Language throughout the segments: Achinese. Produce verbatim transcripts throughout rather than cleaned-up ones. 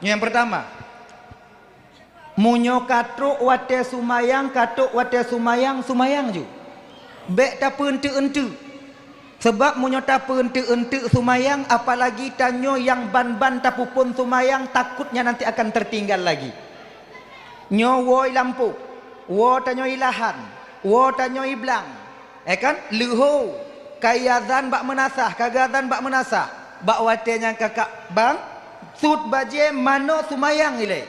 Nyang peurtama, meunyoe ka trok watée seumayang, ka trok watée seumayang, seumayang ju. Bék tapeueunteuk-eunteuk. Sabab meunyoe tapeueunteuk-eunteuk seumayang, apalagi tanyoe nyang ban-ban tapeuphon seumayang, takutnya nanti akan tertinggal lagi. Nyoe woe i lampôh, woe tanyoe i lahan, woe tanyoe i blang, eh kan, leuho, ka iazan bak meunasah, ka geuazan bak meunasah, bak watée nyan kakak bang, sut bajée manoe seumayang ilée.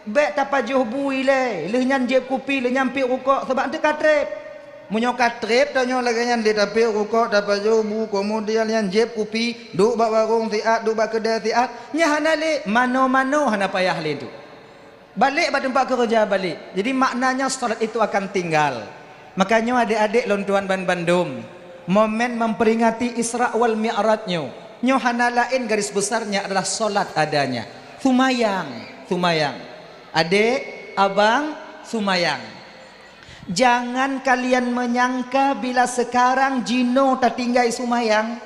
Bék tapajoh bu ilée, lheueh nyan jieb kupi, lheueh nyan piep rukok, sabab eunteuk ka treb. Meunyoe ka treb tanyoe lagée nyan lé tapiep rukok, tapajoh bu, keumudian nyan jieb kupi, duek bak warong siat, duek bak keudée siat, nyan hana lé, manoe-manoe hana payah lé tu. Balek bak teumpat keureuja balek. Jadi maknanya salat itu akan tinggal. Makanya adék-adék lôn tuan ban bandum, momen memperingati Isra wal Mi'raj nyoe, nyoe hana laén garis besarnya adalah salat adanya. Seumayang, seumayang. Adék, abang, seumayang. Jangan kalian menyangka bila sekarang jinoe tatinggai seumayang,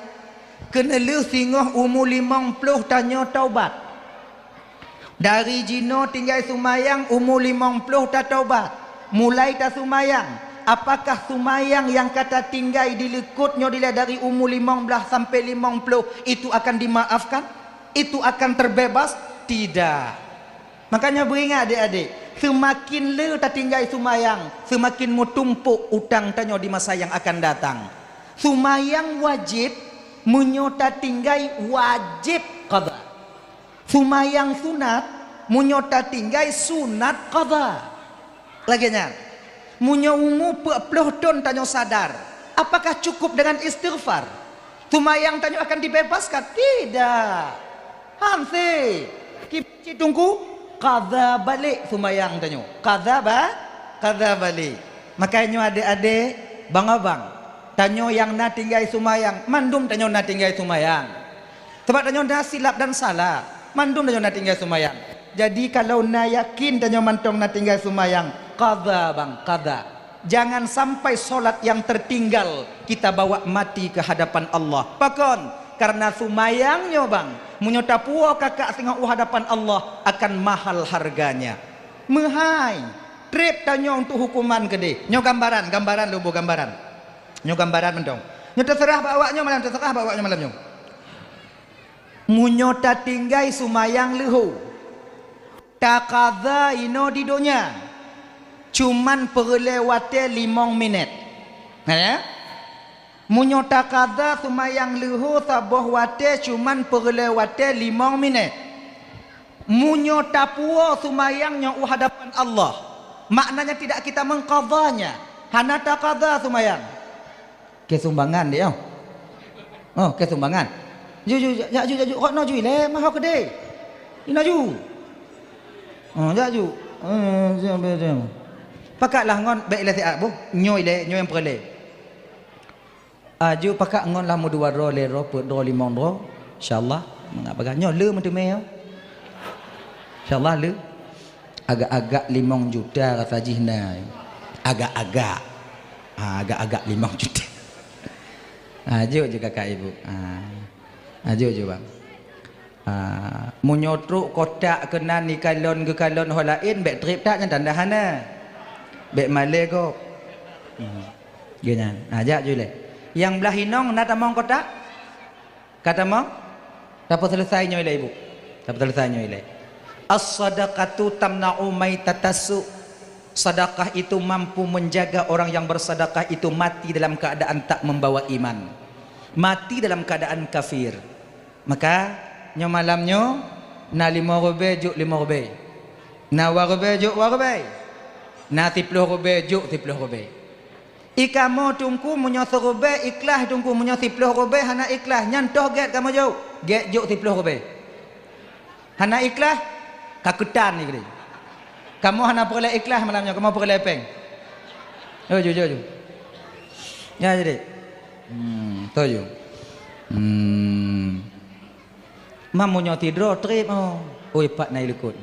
keuneulheueh singoh umu limong ploh tanyoe taubat. Dari jinoe tinggai seumayang umu limong ploh tatobat, mulai taseumayang. Apakah seumayang nyang ka tatinggai di likot nyoe dilée dari umu limong blaih sampai limong ploh itu akan dimaafkan? Itu akan terbebas? Tidak. Makanya beuingat adék-adék, seumaken le tatinggai seumayang, seumaken meutumpok utang tanyoe di masa nyang akan datang. Seumayang wajéb, meunyoe tatinggai wajéb qadha. Seumayang sunat, meunyoe tatinggai sunat qadha. Lagée nyan, meunyoe umu peuet ploh thon tanyoe sadar, apakah cukup dengan istighfar? Seumayang tanyoe akan dibebaskan? Tidak. Hanse. Kiban cit teungku, qadha balek seumayang tanyoe. Qadha ba-, qadha balek. Makanya nyoe adék-adék, bang-abang, tanyoe nyang na tinggai seumayang, mandum tanyoe na tinggai seumayang. Sabab tanyoe na silap dan salah, mandum tanyoe na tinggai seumayang. Jadi kalau na yakin tanyoe mantong na tinggai seumayang, qadha bang, qadha. Jangan sampai solat yang tertinggal kita bawa mati ke hadapan Allah. Pakon? Karena seumayang nyoe bang, meunyoe tapuwoe kakak singoh u hadapan Allah akan mahal harganya. Meuhai, treb tanyoe untuk hukuman keudeh. Nyoe gambaran, gambaran lôn boh gambaran. Nyoe gambaran mantong. Nyoe teuseurah bak awak nyoe malam, teuseurah bak awak nyoe malam nyoe. Meunyoe tatinggai seumayang leuho, taqadha inoe di donya, cuman peureulée watée limong minét. Na ya? Meunyoe taqadha seumayang leuho saboh watée cuman peureulée watée limong minét. Meunyoe tapuwoe seumayang nyoe u hadapan Allah, maknanya tidak kita mengqadhanya, hana taqadha seumayang. Keu sumbangan deh, oh. Oh, keu sumbangan. Ju, ju, jak ju, jak ju. Rot noe ju ilée, maho keudeh. Inoe ju. Oh, jak ju. Eh, siap, siap, siap. Pakatlah ngon bék ilée siat boh. Nyoe ilée, nyoe nyang peureulée. Aju pakat ngon lah meudua droe, lhée droe, peuet droe, limong droe. Insya Allah, mangat bagah. Nyoe le meuteumé, oh. Insya Allah le. Agak-agak limong juta rasa jih na. Agak-agak. Ha, agak-agak limong juta. Ha, jok je kakak ibu. Ha. Ha, jok je bang. Ha, meunyoe trok kotak keunan ikalon geukalon ho laén, bék treb that nyan tanda hana. Bék malée gob. Hmm. Geuh nyan. Ha, jak ju ilée. Nyang blaih inong na tamong kotak? Ka tamong? Tapeuseuleusai nyoe ilée ibu. Tapeuseuleusai nyoe ilée. As-sadaqatu tamna'u maitatas su'. Sedekah itu mampu menjaga orang yang bersedekah itu mati dalam keadaan tak membawa iman. Mati dalam keadaan kafir. Maka, nyoe malam nyoe, na limong ribée jok limong ribée. Na dua ribée jok dua ribée. Na siploh ribée jok siploh ribée. I kamoe teungku meunyoe siribée ikhlaih teungku, meunyoe siploh ribée hana ikhlaih, nyan toh gét kamoe jok, gét jok siploh ribée. Hana ikhlaih, ka keutan ni keudeh. Kamoe hana peureulée ikhlaih malam nyoe, kamoe peureulée péng. Yo, ju, ju, ju. Ya, jadi. Hmm, toh ju. Hmm. Mam meunyoe sidroe treb, oh. Oi, pat na i likot.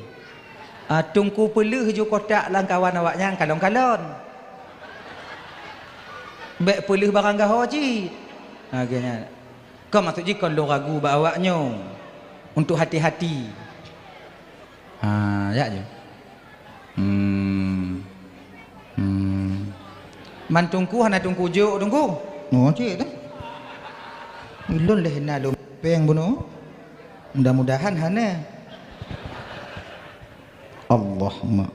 Ah, teungku peuleueh ju kotak lam kawan awaknyan kalon-kalon. Bék peuleueh barang gaho cit. Ha, geuh nyan. Kon maksud jih kon lôn ragu bak awak nyoe. Untuk hati-hati. Ah, jak ju. Hmm. Hmm. Man Teungku hana Teungku jok, Teungku? Oh, cit dah. Ulôn leh na lôn péng bunoe. Mudah-mudahan hana. Allah, mak.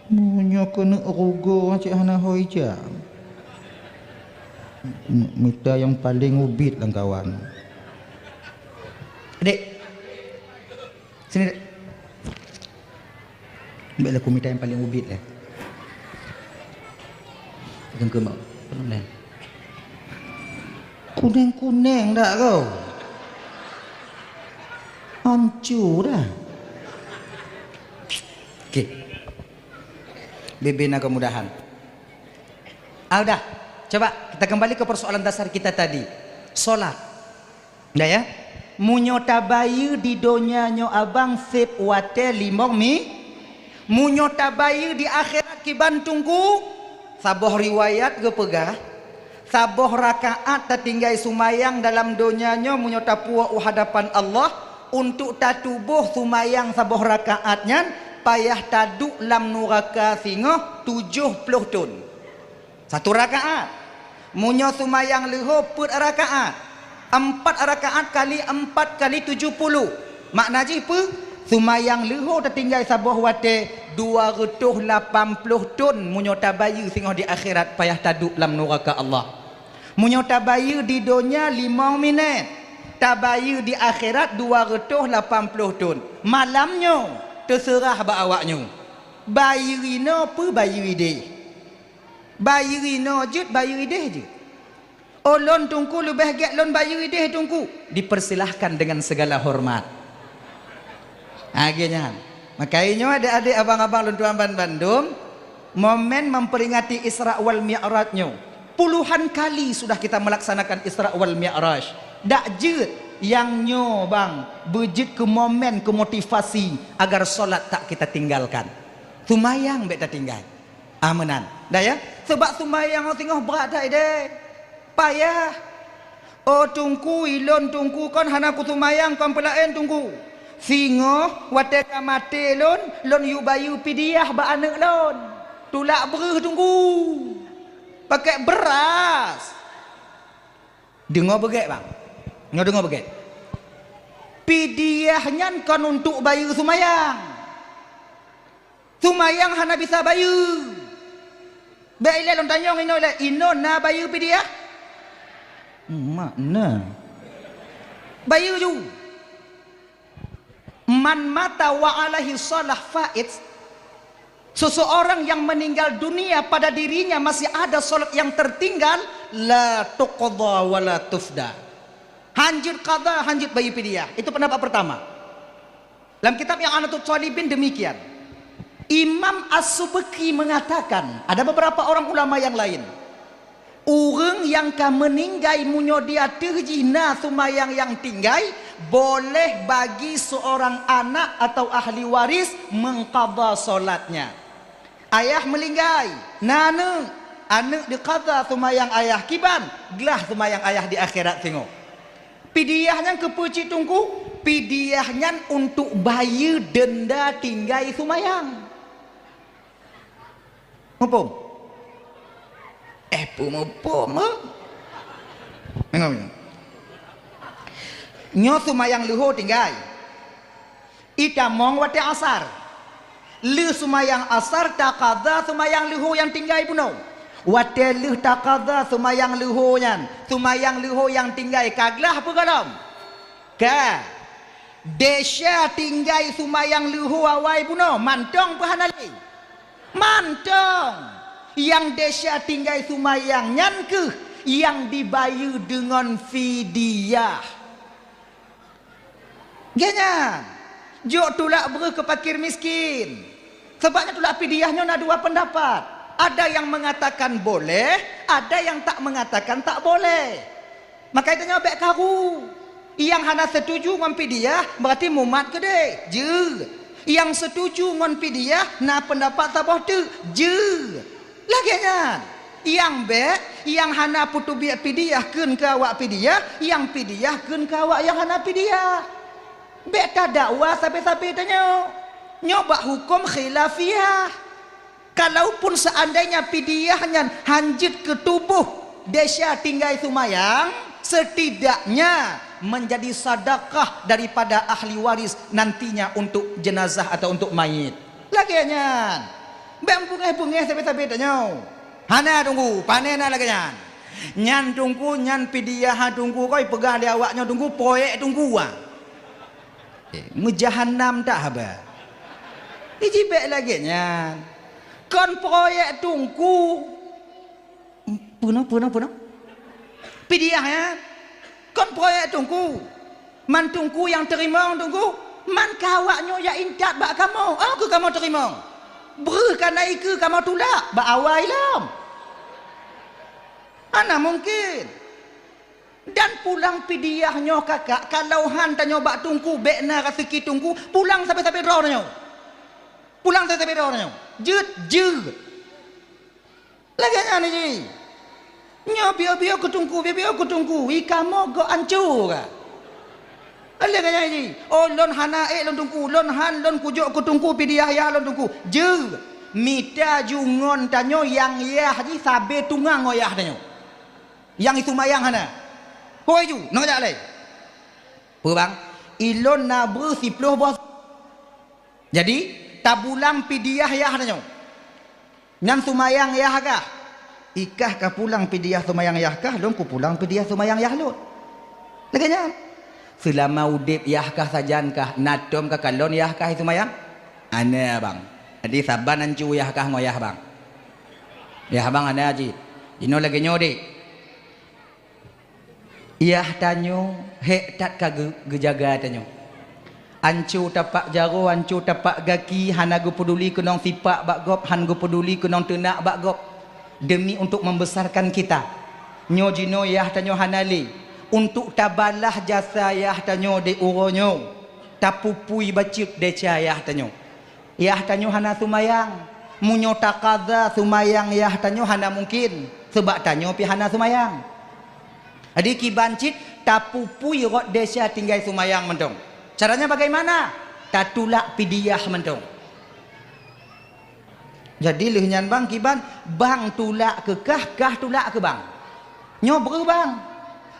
Meunyoe keuneuk rugoe cit hana hôi jak. M-, mita nyang paleng ubit lam kawan. Dek. Sini, Dek. Bèk lah kumita nyang paleng ubit lé. Peugah keu mak. Kuneng-kuneng dak kau? Hancur dah. Okey. Bibina kemudahan. Ah, udah. Coba kita kembali ke persoalan dasar kita tadi. Solat. Dah ya? Meunyoe tabayeue di donya nyoe abang seb watèe limong mi, meunyoe tabayeue di akhirat kiban Teungku, saboh riwayat geupeugah, saboh rakaat tatinggai seumayang dalam donya nyoe meunyoe tapuwoe u hadapan Allah, untuk tatuboh seumayang saboh rakaat nyan payah taduek lam nuraka singoh tujoh ploh thon. Satu rakaat. Meunyoe seumayang leuho peuet rakaat, empat rakaat kali empat kali tujoh puluh. Makna jih peue? Seumayang leuho tatinggai saboh watèe dua reutôh lapan ploh thon meunyoe tabayeue singoh di akhirat payah taduek lam nuraka Allah. Meunyoe tabayeue di donya limong minèt, tabayeue di akhirat dua reutôh lapan ploh thon. Malam nyoe teuseurah bak awak nyoe. Bayeue inoe peue bayeue idéh? Bayeue inoe jeuet, bayeue idéh jeuet. Oh, lôn Teungku leubeh gèt lôn bayeue idéh Teungku. Dipersilahkan dengan segala hormat. Lagèe nyan. Maka nyoe adék-adék, abang-abang lôn tuan ban bandum, momen memperingati Isra wal Mi'raj nyoe. Puluhan kali sudah kita melaksanakan Isra wal Mi'raj. Dak jeuet nyang nyoe bang, beujeuet keu momen, keu motivasi agar solat tak kita tinggalkan. Seumayang bèk tatinggai. Ah, meunan. Dah ya? Sabab seumayang singoh brat that idéh. Payah. Oh Teungku, ilôn Teungku kon hana kuseumayang kon peulaén Teungku. Singoh watèe ka maté lôn, lôn yue bayeue pidiah bak aneuk lôn. Tulak breuh Teungku. Pakèk beuras. Deungoe beugèt bang. Nyoe deungoe beugèt. Pidiah nyan kon untuk bayeue seumayang. Seumayang hana bisa bayeue. Bèk ilèe lôn tanyong inoe ilèe, inoe na bayeue pidiah? Mak na. Bayeue ju. Man mata wa alaihi shalah fait, seseorang yang meninggal dunia pada dirinya masih ada salat yang tertinggal, la tuqda wa la tufda. Hanjeuet qada, hanjeuet bayeue pidiah. Itu pendapat pertama. Dalam kitab I'anatut Thalibin demikian. Imam As-Subki mengatakan, ada beberapa orang ulama yang lain, ureuëng nyang ka meuninggai meunyoe di ateueh jih na seumayang nyang tinggai, boleh bagi seorang anak atau ahli waris mengqadha salatnya. Ayah meuninggai, na aneuk, aneuk diqadha seumayang ayah kiban, glah seumayang ayah di akhirat singoh. Pidiah nyan keupeue cit Teungku? Pidiah nyan untuk bayeue denda tinggai seumayang. Muphom? Eh, peue muphom, eh? Nyoe seumayang leuho tinggai. Itamong watèe asar. Lheueh seumayang asar taqadha seumayang leuho nyang tinggai bunoe. Watèe lheueh taqadha seumayang leuho nyan, seumayang leuho nyang tinggai ka glah peue gohlom? Ka. Desya tinggai seumayang leuho awai bunoe, mantong peue hana lé? Mantong. Nyang desya tinggai seumayang nyan kheueh nyang dibayeue deungon fidyah. Geuh nyan, jok tulak breuh keu fakir miskin. Sabab nyan tulak pidiah nyoe na dua pendapat. Ada yang mengatakan boleh, ada yang tak mengatakan tak boleh. Maka itu nyoe bèk karu. Nyang hana setuju ngon pidiah, berarti mumat keudeh. Jeuet. Nyang setuju ngon pidiah, na pendapat saboh teuk. Jeuet. Lagèe nyan, nyang bèk, nyang hana peuteubiet pidiah kheun keu awak pidiah, nyang pidiah kheun keu awak nyang hana pidiah. Bèk tadakwa sabe-sabe tanyoe. Nyoe bak huköm khilafiyah. Kalaupun seandainya pidyah nyan hanjeuet keu tuboh desya tinggai seumayang, setidaknya menjadi sedekah daripada ahli waris nantinya untuk jenazah atau untuk mayit. Lagée nyan. Bék beungéh-beungéh sabe-sabe tanyoe. Hana Teungku, pane na lagée nyan. Nyan Teungku, nyan pidyah Teungku, kon peugah lé awak nyoe Teungku, proyek Teungku, ah. Eh, meujahanam that haba. Iji bék lagée nyan. Kon proyek Teungku. Peunoh, peunoh, peunoh. Pidyah nyan. Kon proyek Teungku. Man Teungku nyang teurimong Teungku. Man ka awak nyoe jak intat bak kamoe. Oh, keu kamoe teurimong. Breuh ka na ikeue kamoe tulak bak awai lom. Hana mungken. Dan pulang pidyah nyoe kakak, kalau han tanyoe bak Teungku, bék na raseuki Teungku, pulang sabe-sabe droe tanyoe. Pulang sabe-sabe droe tanyoe. Jeuet, jeuet. Lagée nyan jih. Nyoe biôh-biôh keu Teungku, biôh-biôh keu Teungku. I kamoe gok anco ka. Lagée nyan jih. Oh, lôn hana ék lôn Teungku, lôn han lôn kujok keu Teungku pidyah yah lôn Teungku. Jeuet. Mita ju ngon tanyoe nyang yah jih sabe tungang ngon yah tanyoe. Nyang iseumayang hana. Hôi ju, nyoe jak lé. Peue bang? Ilôn na breuh siploh boh. Jadi, tabulang pidyah yah tanyoe. Nyan seumayang yah kah? Ikah ka pulang pidyah seumayang yah kah, lôn kupulang pidyah seumayang yah lôn. Lagée nyan. Seulama udeb yah kah sajan kah, na tom ka kalon yah kah seumayang? Hana bang. Jadi saban anco yah kah ngon yah bang. Yah bang hana cit. Jinoe lagée nyoe deh. Yah tanyoe hék that ka geu-, geujaga tanyoe. Anco tapak jaroe, anco tapak gaki, hana geupeuduli keunong sipak bak gob, han geupeuduli keunong teunak bak gob, demi untuk membesarkan kita. Nyoe jinoe yah tanyoe hana lé. Untuk tabalah jasa yah tanyoe di uroe nyoe, tapupui bacut desya yah tanyoe. Yah tanyoe hana seumayang. Meunyoe takaza seumayang yah tanyoe hana mungken, seubab tanyoe pih hana seumayang. Jadi kiban cit tapupui rot desya tinggai seumayang mantong. Caranya bagaimana? Tatulak pidyah mantong. Jadi lheueh nyan bang kiban, bang tulak keu kah, kah tulak keu bang. Nyoe breuh bang.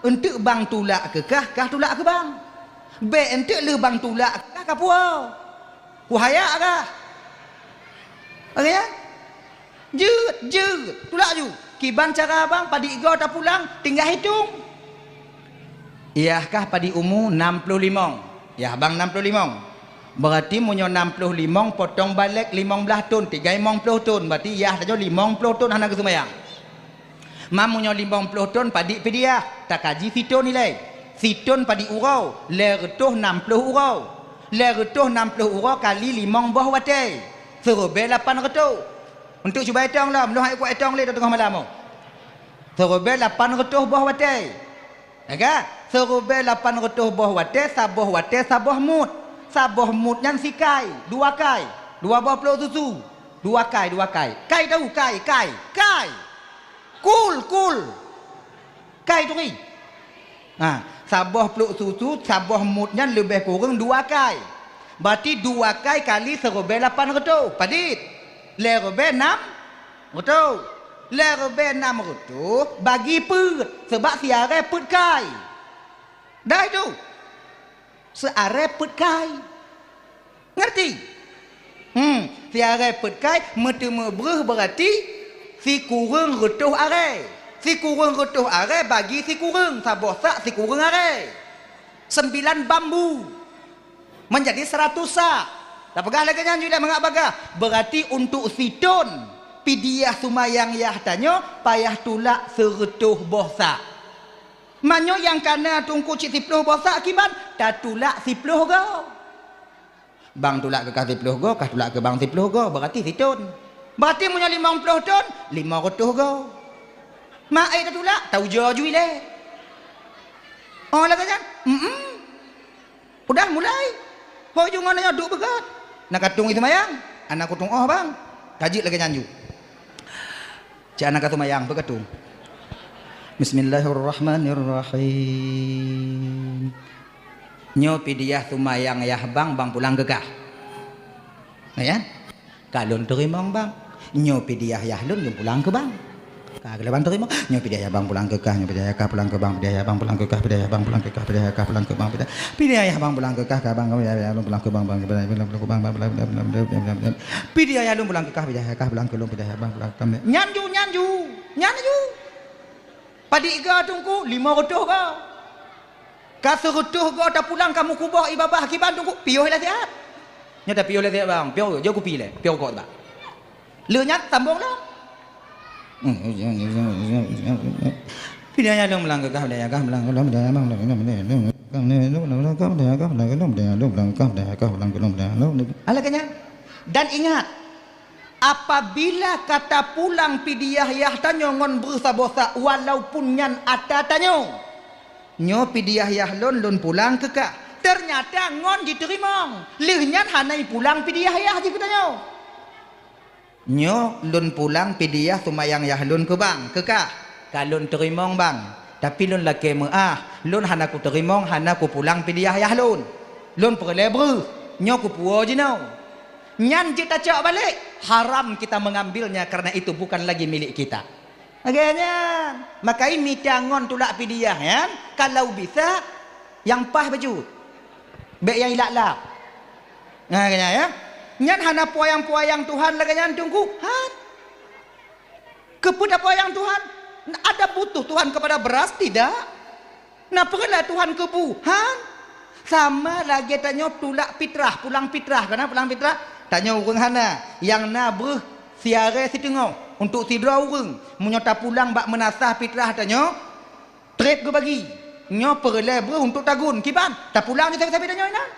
Eunteuk bang tulak keu kah, kah tulak keu bang. Bék eunteuk lheueh bang tulak keu kah, ka puwoe. Kuhaya agah. Oke ya? Jeuet, jeuet. Tulak ju. Kiban cara bang, padit goe tapulang, tinggai hitong. Yah kah padit umu nam ploh limong. Yah bang nam ploh limong. Berarti meunyoe nam ploh limong potong balek limong blaih thon, tinggai limong ploh thon. Berarti yah tanyoe limong ploh thon hana geuseumayang. Ma meunyoe limong ploh thon padit pidyah, takaji sithon ilée. Sithon padit uroe, lhée reutôh nam ploh uroe. Lhée reutôh nam ploh uroe kali limong boh watée, seuribée lapan reutôh. Eunteuk cuba itong lom, lôn han kuat itong lé teungoh malam nyoe. Seuribée lapan reutôh boh watée. Ya kan? Seuribée lapan reutôh boh watée, saboh watée saboh mut. Saboh mut nyan sikai, dua kai, dua boh plôk susu. Dua kai, dua kai. Kai tahu, kai, kai, kai. Kul, kul. Kai turi. Ha, saboh plôk susu, saboh mut nyan leubeh kureueng dua kai. Berarti dua kai kali seuribée lapan reutôh. Padit? Lhée ribée nam reutôh. Lhée ribée nam reutôh bagi peuet, seubab siarée peuet kai. Dah itu. Siarée peuet kai. Ngerti? Hmm, siarée peuet kai meuteumé breuh berarti sikureueng reutôh arée. Sikureueng reutôh arée bagi sikureueng, saboh sak sikureueng arée. Sembilan bambu. Menjadi seratus sak. Tapeugah lagée nyan ju lé mangat bagah. Berarti untuk sithon pidyah seumayang yah tanyoe payah tulak seureutôh boh sak. Meunyoe nyang kana teungku cit siploh boh sak kiban, tatulak siploh goe. Bang tulak keu kah siploh goe, kah tulak keu bang siploh goe, berarti sithon. Berarti meunyoe limong ploh thon, limong reutôh goe. Ma ék tatulak, taujoe ju ilée. Oh, lagée nyan? Mm-mm. Udah mulai. Ho ju ngon nyoe duek beugét. Na ka tueng seumayang, hana kutueng oh, bang. Ka jeuet lagée nyan ju. Cit hana ka seumayang, peu ka tueng. Bismillahirrahmanirrahim. Nyoe pidyah seumayang yah bang, bang pulang keu kah. Ya? Ka lôn teurimong bang. Nyoe pidiah yah lôn, lôn pulang keu bang. Ka lôn ban teurimong. Nyoe pidiah yah bang pulang keu kah, nyoe pidiah yah kah pulang keu bang, pidiah yah bang pulang keu kah, pidiah yah bang pulang keu kah, pidiah yah kah pulang keu bang, pidiah, pidiah yah bang pulang keu kah, ka bang, pidiah yah lôn pulang keu bang, bang, pidiah yah lôn pulang keu bang, bang, bang, bang, bang, bang, bang, bang. Pidiah yah lôn pulang keu kah, pidiah yah kah pulang keu lôn, pidiah yah bang pulang keu kah. Nyan ju, nyan ju, nyan ju. Padit ga teungku, lima reutôh ga. Ka seureutôh go tapulang kamoe kuboh i babah kiban teungku, piôh lé siat. Nyoe tapiôh lé siat bang, piôh jeuet kupi lé, piôh rukok bang. Lheueh nyan sambông lom. Pidaya lom lang keu kah, pidaya kah lang keu lom, pidaya bang lang keu lom, pidaya kah lang keu lom, pidaya kah lang keu lom, pidaya kah lang keu lom, pidaya kah lang keu lom, pidaya kah lang keu lom, pidaya kah lang keu lom. Alah keunyan. Dan ingat, apabila ka tapulang pidiah yah tanyoe ngon breuh saboh sa, walaupun nyan ata tanyoe, nyoe pidiah yah lôn, lôn pulang keu kah. Teunyata ngon jiteurimong, lheueh nyan hana ipulang pidiah yah jih keu tanyoe. Nyoe lôn pulang pidiah seumayang yah lôn keu bang, keu kah. Ka lôn teurimong bang, tapi lôn lakée meuáh, lôn hana kuteurimong, hana kupulang pidiah yah lôn. Lôn peureulée breuh, nyoe kupuwoe jinoe. Nyan jeuet tacok balek, haram kita mengambilnya karena itu bukan lagi milik kita. Lagée nyan, makai mita ngon tulak pidiah nyan, kalau bisa nyang paih bacut. Bék nyang ilap-lap. Nah, lagée nyan ya. Nyan hana peuyang-peuyang Tuhan lagée nyan teungku. Han. Keupeue tapeuyang Tuhan? Ada butuh Tuhan kepada beras? Tidak. Na peureulée Tuhan keu bu? Han. Sama lagée tanyoe tulak pitrah, pulang pitrah. Kana pulang pitrah? Tanyoe ureuëng hana, nyang na breuh siarée siteungoh untuk sidroe ureuëng. Meunyoe tapulang bak meunasah pitrah tanyoe, treb geubagi. Nyoe peureulée breuh untuk tagun. Kiban? Tapulang ju sabe-sabe tanyoe inan.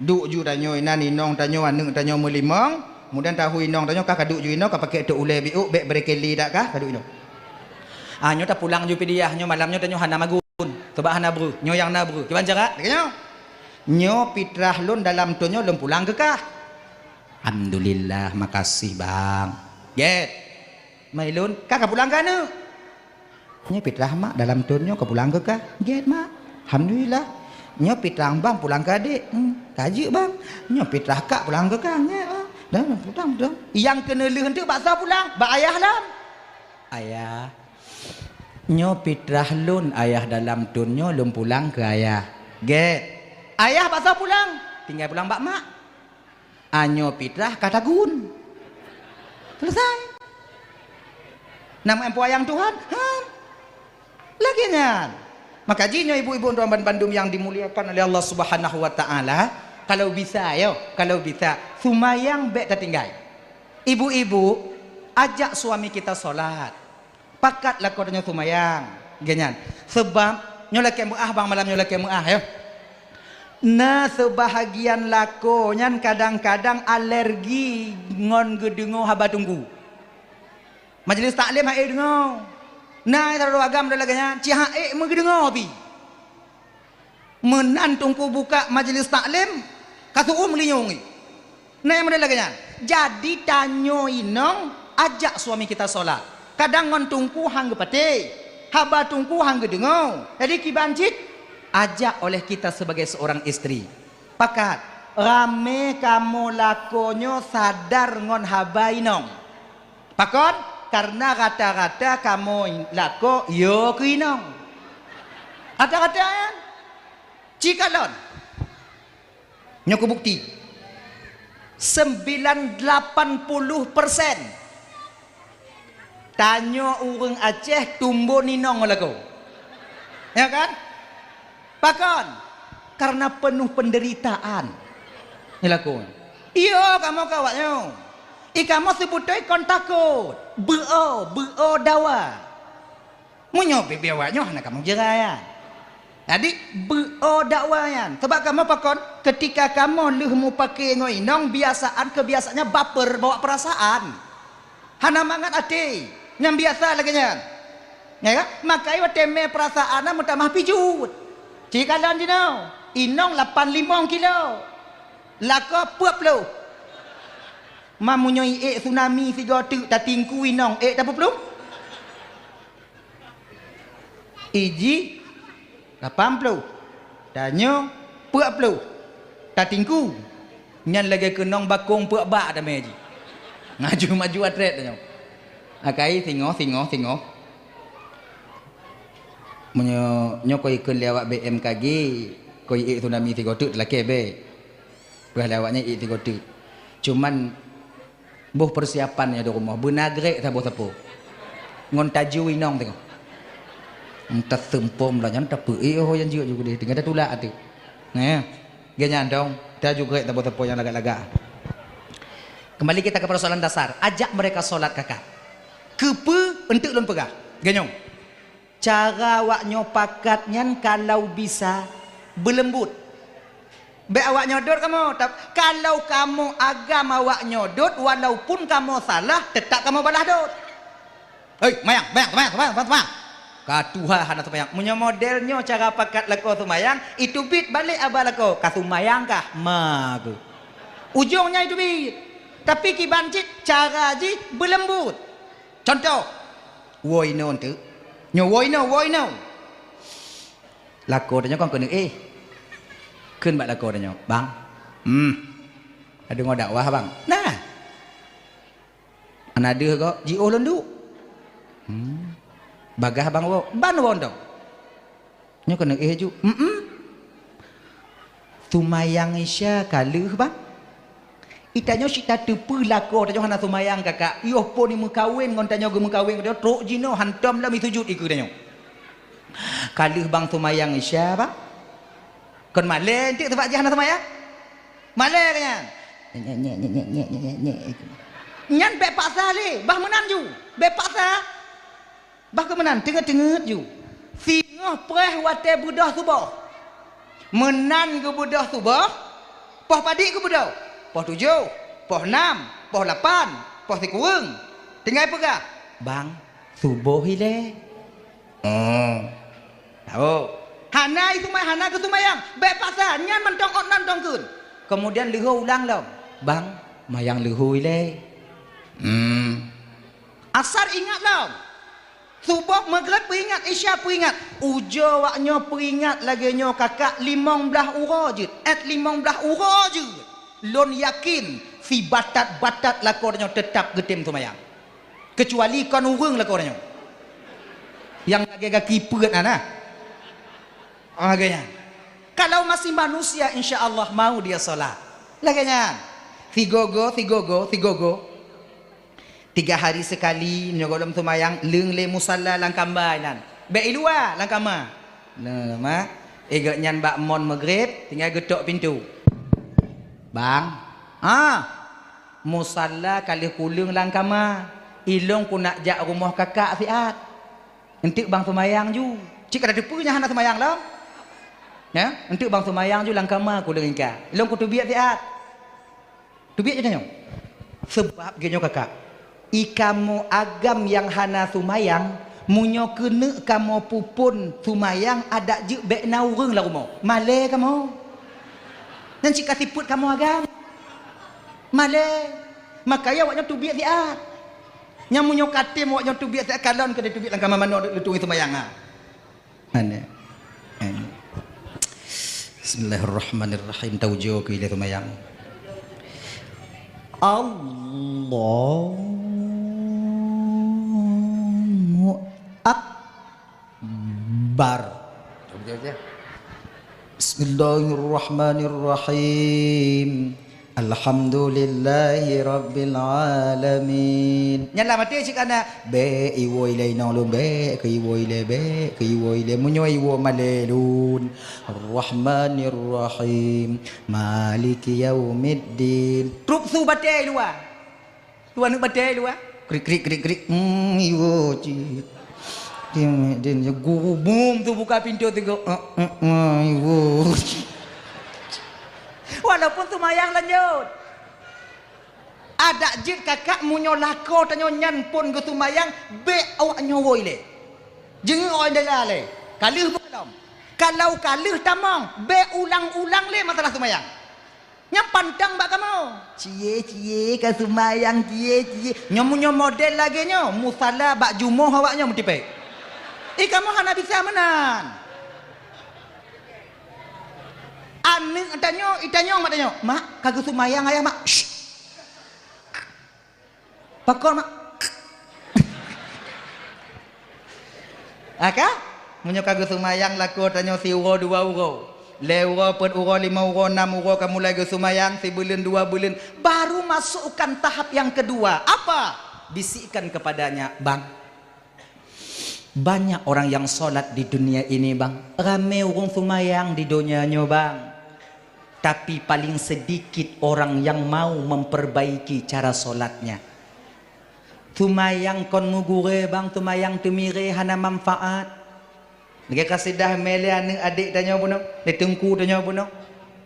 Duek ju tanyoe inan, inong tanyoe, aneuëk tanyoe meulimong, mudan tahu inong tanyoe ka kaduek ju inoe, ka pakai tok ulée biôk, bék brekeli dak kah kaduek inoe. Ah, nyoe tapulang ju pidiah, nyoe malam nyoe tanyoe hana magun, sabab hana breuh, nyoe nyang na breuh. Kiban cara? Lagée nyoe. Nyoe pitrah lôn dalam thon nyoe lôn pulang keu kah. Alhamdulillah, makasih bang. Gét. Mai lôn, ka, ka pulang keu aneuëk. Nyoe pitrah mak dalam thon nyoe ka pulang keu kah. Gét mak. Alhamdulillah. Nyoe pitrah bang pulang keu adék. Hmm, ka jeuet bang. Nyoe pitrah kak pulang keu kah. Gét bang. Dah, dah, pulang, pulang. Nyang keuneulheueh teuk bak soe pulang? Bak ayah lom. Ayah. Nyoe pitrah lôn ayah dalam thon nyoe lôn pulang keu ayah. Gét. Ayah bak soe pulang? Tinggai pulang bak mak. Anyoe pitrah ka tagun. Selesai. Nama empo ayang Tuhan? Ha? Lagée nyan. Maka jih nyoe ibu-ibu dan bandum yang dimuliakan oleh Allah Subhanahu wa taala, kalau bisa yo, kalau bisa, sumayang bék tatinggai. Ibu-ibu, ajak suami kita salat. Pakat lakoe tanyoe seumayang, geuh nyan. Seubab nyoe lakée meuáh bang, malam nyoe lakée meuáh yo. Na seubahagian lakoe nyan kadang-kadang alergi ngon geudeungoe haba teungku. Majelis taklim han ék deungoe. Na sidroe agam lagée nyan, ci han ék meugeudeungoe pih. Meunan teungku buka majelis taklim, ka seuuem linyueng. Nah, nyang model lagée nyan. Jadi tanyoe inong ajak suami kita salat. Kadang ngon teungku han geupatéh, haba teungku han geudeungoe. Jadi kiban cit, ajak oleh kita sebagai seorang istri. Pakat, ramé kamoe lakoe nyoe sadar ngon haba inong. Pakon? Karena rata-rata kamoe lakoe yo keu inong. Rata-rata nyan. Ci kalon. Nyoe kubukti. Sembilan lapan puluh persen tanyoe ureuëng Aceh tumbon inong lakoe. Ya kan? Pakon? Karena penuh penderitaan. Nyoe lakoe. Iyo, kamoe keu awak nyoe. I kamoe seubeutôi kon takot. Beuo, beuo dawa. Meunyoe bibie awak nyoe hana kamoe jeurai nyan. Jadi, beuo dawa nyan. Sabab kamoe pakon, ketika kamoe lheueh mupake ngon inong, biasaan keubiasaannya baper, bawa perasaan. Hana mangat até. Nyang biasa lagée nyan. Ya kan? Makai watée mé perasaan na meutamah pijuet. Ci kalon jinoe, inong lapan limong kilo. Lakoe peuet ploh. Ma meunyoe ék tsunami sigoe teuk tatingku inong ék tapeuplong? Iji lapan ploh. Tanyoe peuet ploh. Tatingku. Nyan lagée keunong bakong peuet bak damé jih. Ngaju maju atret tanyoe. Akai singoh, singoh, singoh. Meunyoe nyoe koi ikheun lé awak B M K G, koi ék tsunami sigoe teuk teulakée bée. Peue lé awak nyan ék sigoe teuk. Cuman boh peusiapan nyoe di rumoh, beuna grek saboh sapo. Ngon taju inong teungoh. Entah seumpom lah nyan tapeu éh oh nyang jeuet ju keudeh, teungoh tatulak ateueh. Nah. Geuh nyan dong, taju grek sapo-sapo nyang lagak-lagak. Kembali kita ke persoalan dasar, ajak mereka sholat kakak. Keupeue enteuk lôn peugah? Geuh nyoe, cara awak nyoe pakat nyan kalau bisa beuleumbut. Bék awak nyoe dot kamoe, tap-, kalau kamoe agam awak nyoe dot, walaupun kamoe salah, tetap kamoe balah dot. Hei, mayang, mayang, mayang, mayang, mayang, mayang. Ka tuha hana seumayang. Meunyoe model nyoe cara pakat lakoe seumayang, iteubiet balek aba lakoe, ka seumayang kah? Ma keuh. Ujong nyan iteubiet. Tapi kiban cit cara jih beuleumbut. Contoh, woe inoe teuk. Nyoe woe inoe, woe inoe. Lakoe tanyoe kon keuneuk éh. Kheun bak lakoe tanyoe, "Bang, hmm, ka deungoe dakwah, Bang?" Nah. Hana deuh gob, jiôh lôn duek. Hmm. Bagaih bang woe, ban woe dong. Nyoe keuneuk éh ju. Mm-mm. Seumayang Isya ka lheueh, bang. Itanyoe cit tateupeue lakoe tanyoe hana seumayang kakak. Yoh phon imeukawen ngon tanyoe geumeukawen, tanyoe trok jinoe hantom lom isujut ikeue tanyoe. Ka lheueh bang seumayang Isya, bang. Kon malée enteuk sabab jih hana seumayang? Malée keuh nyan. Nyek, nyek, nyek. Nyan bék paksa lé, bah meunan ju. Bék paksa. Bah keuh meunan, teungeut-teungeut ju. Singoh preh watée beudôh suboh. Meunan geubeudôh suboh, poh padit geubeudôh? Poh tujoh, poh nam, poh lapan, poh sikureueng. Tinggai peugah, "Bang, suboh ilée." Oh. Tahu. Hana iseumayang, hana geuseumayang. Bék paksa, nyan mantong ôt nan tongkeun. Kemudian leuhô ulang lom. Bang, mayang leuhô ilée. Hmm. Asar ingat lom. Suboh, Maghrib peuingat, Isya peuingat. Ujoe wak nyoe peuingat lagée nyoe kakak limong blaih uroe jeuet. Ét limong blaih uroe jeuet. Lôn yakin, sibatat-batat lakoe tanyoe teutap geutem seumayang. Keucuali kon ureuëng lakoe tanyoe. Nyang lagée gaki peuet na, na. Ah, lagée nyan. Kalau masih manusia, insya Allah mau dia sholat. Lagée nyan. Sigogo, sigogo, sigogo. Tiga hari sekali, meunyoe gohlom seumayang, leueng lé musalla lam kama inan. Bék i luwa, lam kama. Nah, ma. Eh, gobnyan bak mon Maghrib, tinggai geutok pintoe. Bang. Ah. Musalla ka lheueh kuleueng lam kama, ilong ku nak jak rumoh kakak siat. Enteuk bang seumayang ju. Cit ka tateupeue nyan hana seumayang lom. Ya, enteuk bang seumayang ju lam kama kuleueng ingka. Ilong ku teubiet siat. Teubiet ju tanyoe. Seubab geuh nyoe kakak. I kamoe agam nyang hana seumayang, meunyoe keuneuk kamoe peuphon seumayang adak jeuet bék na ureuëng lam rumoh. Malée kamoe. Nyan cit ka sifeuet kamoe agam. Malée. Makanya awak nyoe teubiet siat. Nyang meunyoe katem awak nyoe teubiet siat, kalon keu teubiet lam kama manoe leutueng seumayang ha. Aneh. Aneh. Bismillahirrahmanirrahim. Taujoe keu ilée seumayang. Allahu Akbar. Bar. Bismillahirrahmanirrahim. Alhamdulillahirabbil alamin. Nyan lah maté cit kana. Bék iwoe ilée inong lôn, bék keu iwoe ilée, bék keu iwoe ilée. Meunyoe iwoe malée lôn. Ar-Rahmanir Rahim. Maliki yaumiddin. Trup su batée luwa. Dua aneuk batée luwa. Krik, krik, krik, krik. Hmm, iwoe cit. Dia, dia, dia gurubum tu buka pintu tu go. Eh, eh, eh, iwoe. Walaupun seumayang lanjut. Adak jeuet kakak meunyoe lakoe tanyoe nyan phon geuseumayang, bék awak nyoe woe ilée. Jeungeuk awak indela lé. Ka lheueh beukalom. Kalau ka lheueh tamong, bék ulang-ulang lé masalah seumayang. Nyang pantang bak kamoe. Cie, cie, ka seumayang, cie, cie. Nyoe meunyoe model lagée nyoe, musala bak jumoh awak nyoe meutipék. Eh, kamoe hana bisa meunan. Aneuk tanyoe, itanyong mak tanyoe, "Mak, ka geuseumayang ayah, Mak?" "Syh." "Pakon, Mak?" Aka, meunyoe ka geuseumayang lakoe tanyoe siuroe dua uroe, lhée uroe, peuet uroe, limong uroe, nam uroe ka mulai geuseumayang, sibuleuen dua buleuen, baru masukkan tahap yang kedua. Apa? Bisikkan kepadanya, "Bang, banyak orang yang sholat di dunia ini, Bang. Ramé ureuëng seumayang di donya nyoe, Bang. Tapi paling sedikit orang yang mau memperbaiki cara sholatnya. Seumayang kon meugurée, Bang, seumayang teumirée hana manfaat." Lagée kasidah mé lé aneuk adék tanyoe bunoe, lé teungku tanyoe bunoe.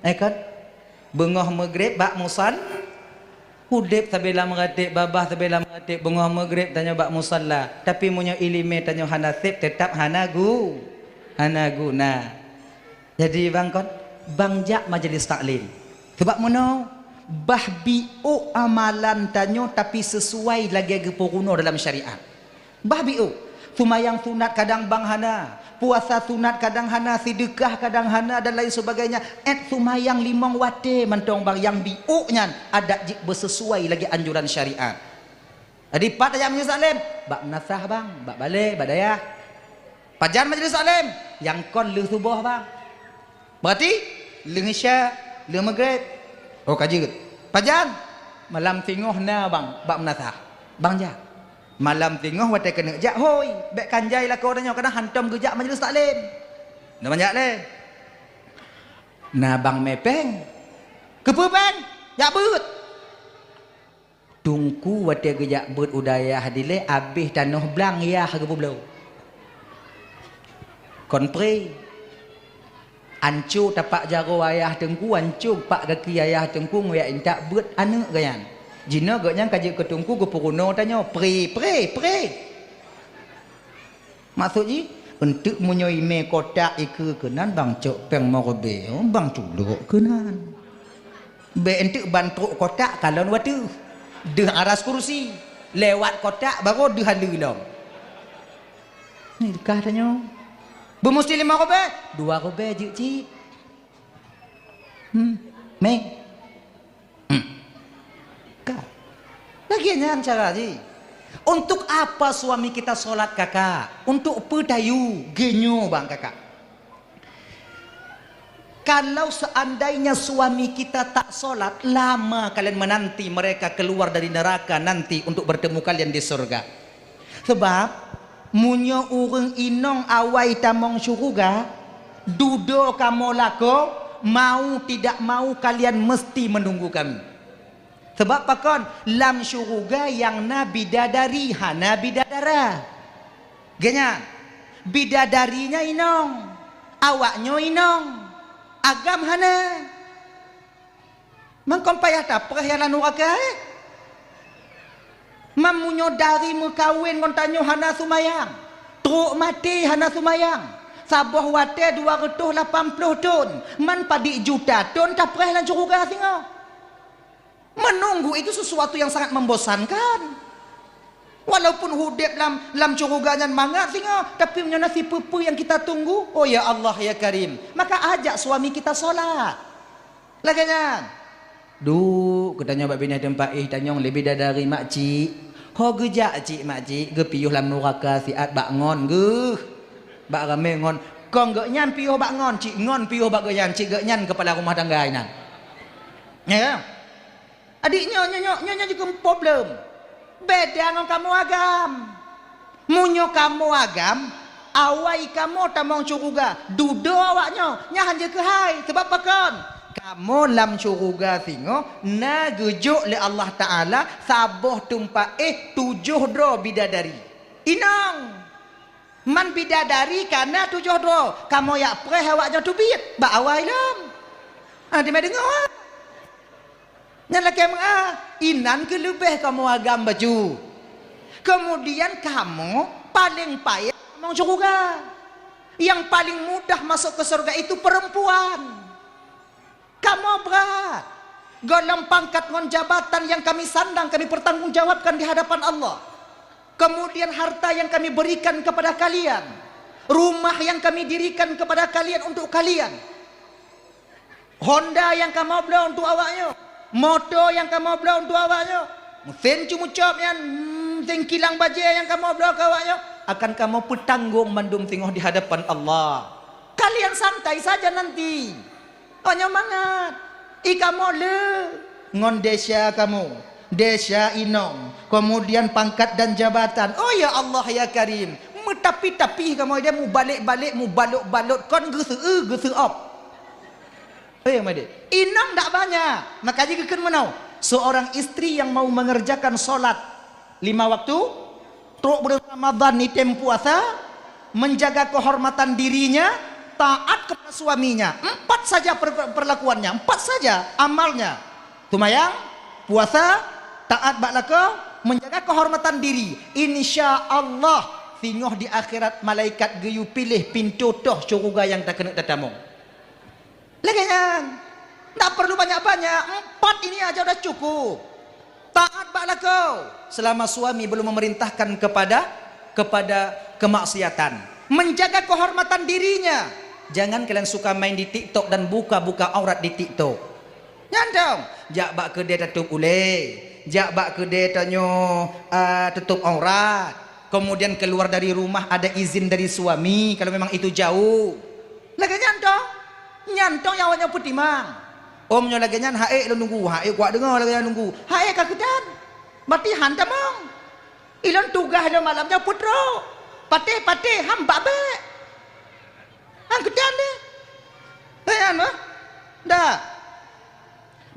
Eh, kan? Beungoh meugreb bak musal-, udeb sabe lam ratéb, babah sabe lam ratéb, beungoh meugreb tanyoe bak musala. Tapi meunyoe iéleumé tanyoe hana sép, teutab hana gu-, hana guna. Jadi, Bang, kon, Bang jak majlis taklim. Sabab meunoe, bah biôk amalan tanyoe tapi seusuai lagée geupeurunoe dalam syariat. Bah biôk, seumayang sunat kadang bang hana, puasa sunat kadang hana, seudeukah kadang hana dan lain sebagainya. Ét seumayang limong watée mantong bang nyang biôk nyan adat jih beuseusuai lagée anjuran syariat. Jadi pat tajak majlis taklim, bak meunasah bang, bak balée, bak dayah. Pajan majlis taklim, nyang kon lheueh suboh bang. Berarti lheueh isya, lheueh meugreb. Oh, ka jeuet. Pajan? Malam singoh na bang bak meunasah. Bang jak. Malam singoh watée keuneuk jak, hôi, bék kanjai lakoe tanyoe kadang hantom geujak majlis taklim. Na bang jak lé. Na bang mé péng. Keupeue péng? Jak beuet. Teungku watée geujak beuet u dayah dilée abéh tanoh blang yah geupeubloe. Kon pré. Anco tapak jaroe ayah teungku, anco pak gaki ayah teungku, nguyak intak beuet aneuk geuh nyan. Jinoe geuh nyan ka jeuet keu teungku geupeurunoe tanyoe. Pré, pré, pré. Maksud jih, eunteuk meunyoe imé kotak ikeue keunan bang cok péng meureubeue, bang culok keunan. Bék eunteuk ban trok kotak kalon wateuh. Deuh aras kursi. Lewat kotak baru deuh aleue lom. Ni kah tanyoe. Beumusti lima ribée, dua ribée jeuet cit. Hmm. Meng. Hmm. Ka. Lagée nyan cara jih. Untuk apa suami kita sholat, Kakak? Untuk peue tayue? Geunyoe bang, Kakak. Kalau seandainya suami kita tak sholat, lama kalian menanti mereka keluar dari neraka nanti untuk bertemu kalian di surga. Sebab, meunyoe ureuëng inong awai tamong syeuruga, dudoe kamoe lakoe, mau tidak mau kalian mesti menunggu kami. Sebab pakon? Lam syeuruga nyang na bidadari, hana bidadara. Geuh nyan, bidadari nyan inong, awaknyoe inong, agam hana. Mangkon payah tapreh nyang lam nuraka, eh? Man meunyoe dari meukawen ngon tanyoe hana seumayang, trok maté hana seumayang, saboh watée dua reutôh lapan ploh thon, man padit juta thon tapreh lam syeuruga singoh. Menunggu itu sesuatu yang sangat membosankan. Walaupun udeb lam, lam syeuruga nyan mangat singoh, tapi meunyoe na sipeue-peue nyang kita tunggu, oh ya Allah, ya Karim, maka ajak suami kita sholat. Lagée nyan. Duek, geutanyoe bak binéh teumpat éh tanyong lé bidadari, "Makcik, ho geujak cik, makcik, geupiôh lam nuraka siat bak ngon geuh." Bak ramé ngon, "Kong geuh nyan piôh bak ngon, cik ngon piôh bak geuh nyan, cik geuh nyan keupala rumah tangga inan." Ya. Adik nyoe, nyoe, nyoe, nyoe, nyoe jikheun problem. Beda ngon kamoe agam. Meunyoe kamoe agam, awai kamoe tamong syeuruga, dudoe awaknyoe, nyan han jeuet keuhai. Sabab pakon? Kamoe lam syeuruga singoh na geujok lé Allah Taala saboh teumpat éh tujoh droe bidadari. Inong! Man bidadari ka na tujoh droe, kamoe jak preh awaknyoe teubiet bak awai lom. Ah, teuma deungoe. Nyan lakée meu'ah, inan keuh leubeh kamoe agam bacut. Keumudian kamoe paleng payah tamong syeuruga. Nyang paleng mudah masôk keu syeuruga itu peurempuan. Kamoe brat. Gohlom pangkat ngon jabatan nyang kami sandang, kami pertanggungjawabkan di hadapan Allah. Kemudian harta yang kami berikan kepada kalian, rumah yang kami dirikan kepada kalian, untuk kalian. Honda nyang kamoe bloe untuk awaknyoe, moto nyang kamoe bloe untuk awaknyoe, mesin cumucop nyan, hmm, mesin kilang bajée nyang kamoe bloe keu awaknyoe, akan kamoe peutanggong mandum singoh di hadapan Allah. Kalian santai saja nanti. Oh, nyoe mangat. I kamoe le ngon desya kamoe, desya inong, kemudian pangkat dan jabatan. Oh, ya Allah, ya Karim, meutapi-tapi kamoe dia, mubalek-balek, mubalot-balot, kon geuseu-eu, geuseu-op. Eh, Made. Inong dak banyak. Maka jih geukheun meunoe, seorang istri yang mau mengerjakan sholat lima waktu, trok bulan Ramadan ni tem puasa, menjaga kehormatan dirinya, taat kepada suaminya. Empat saja per-, perlakuannya, empat saja amalnya. Sumayang, puasa, taat bak lakoe, menjaga kehormatan diri. Insya Allah, singoh di akhirat malaikat geuyue piléh pintoe toh syeuruga nyang takeuneuk tatamong. Lagée nyan. Ndak perlu banyak-banyak. Empat ini aja udah cukup. Taat bak lakoe selama suami belum memerintahkan kepada, kepada kemaksiatan. Menjaga kehormatan dirinya. Jangan kalian suka main di TikTok dan buka-buka aurat di TikTok. Nyan dong. Jak bak keudée tatôp ulée. Jak bak keudée tanyoe, ah, tutôp aurat. Kemudian keluar dari rumah ada izin dari suami kalau memang itu jauh. Lagée nyan dong. Nyan dong nyang awaknyoe peutimang. Om nyoe lagée nyan, haék lôn nunggu, haék kuat deungoe lagée nyan nunggu. Haék ka keudan. Berarti han tamong. Ilôn tugaih lôn malam nyoe peutrok. Patéh-patéh han bak bék. Han keudan deh. Hai han bah. Dak.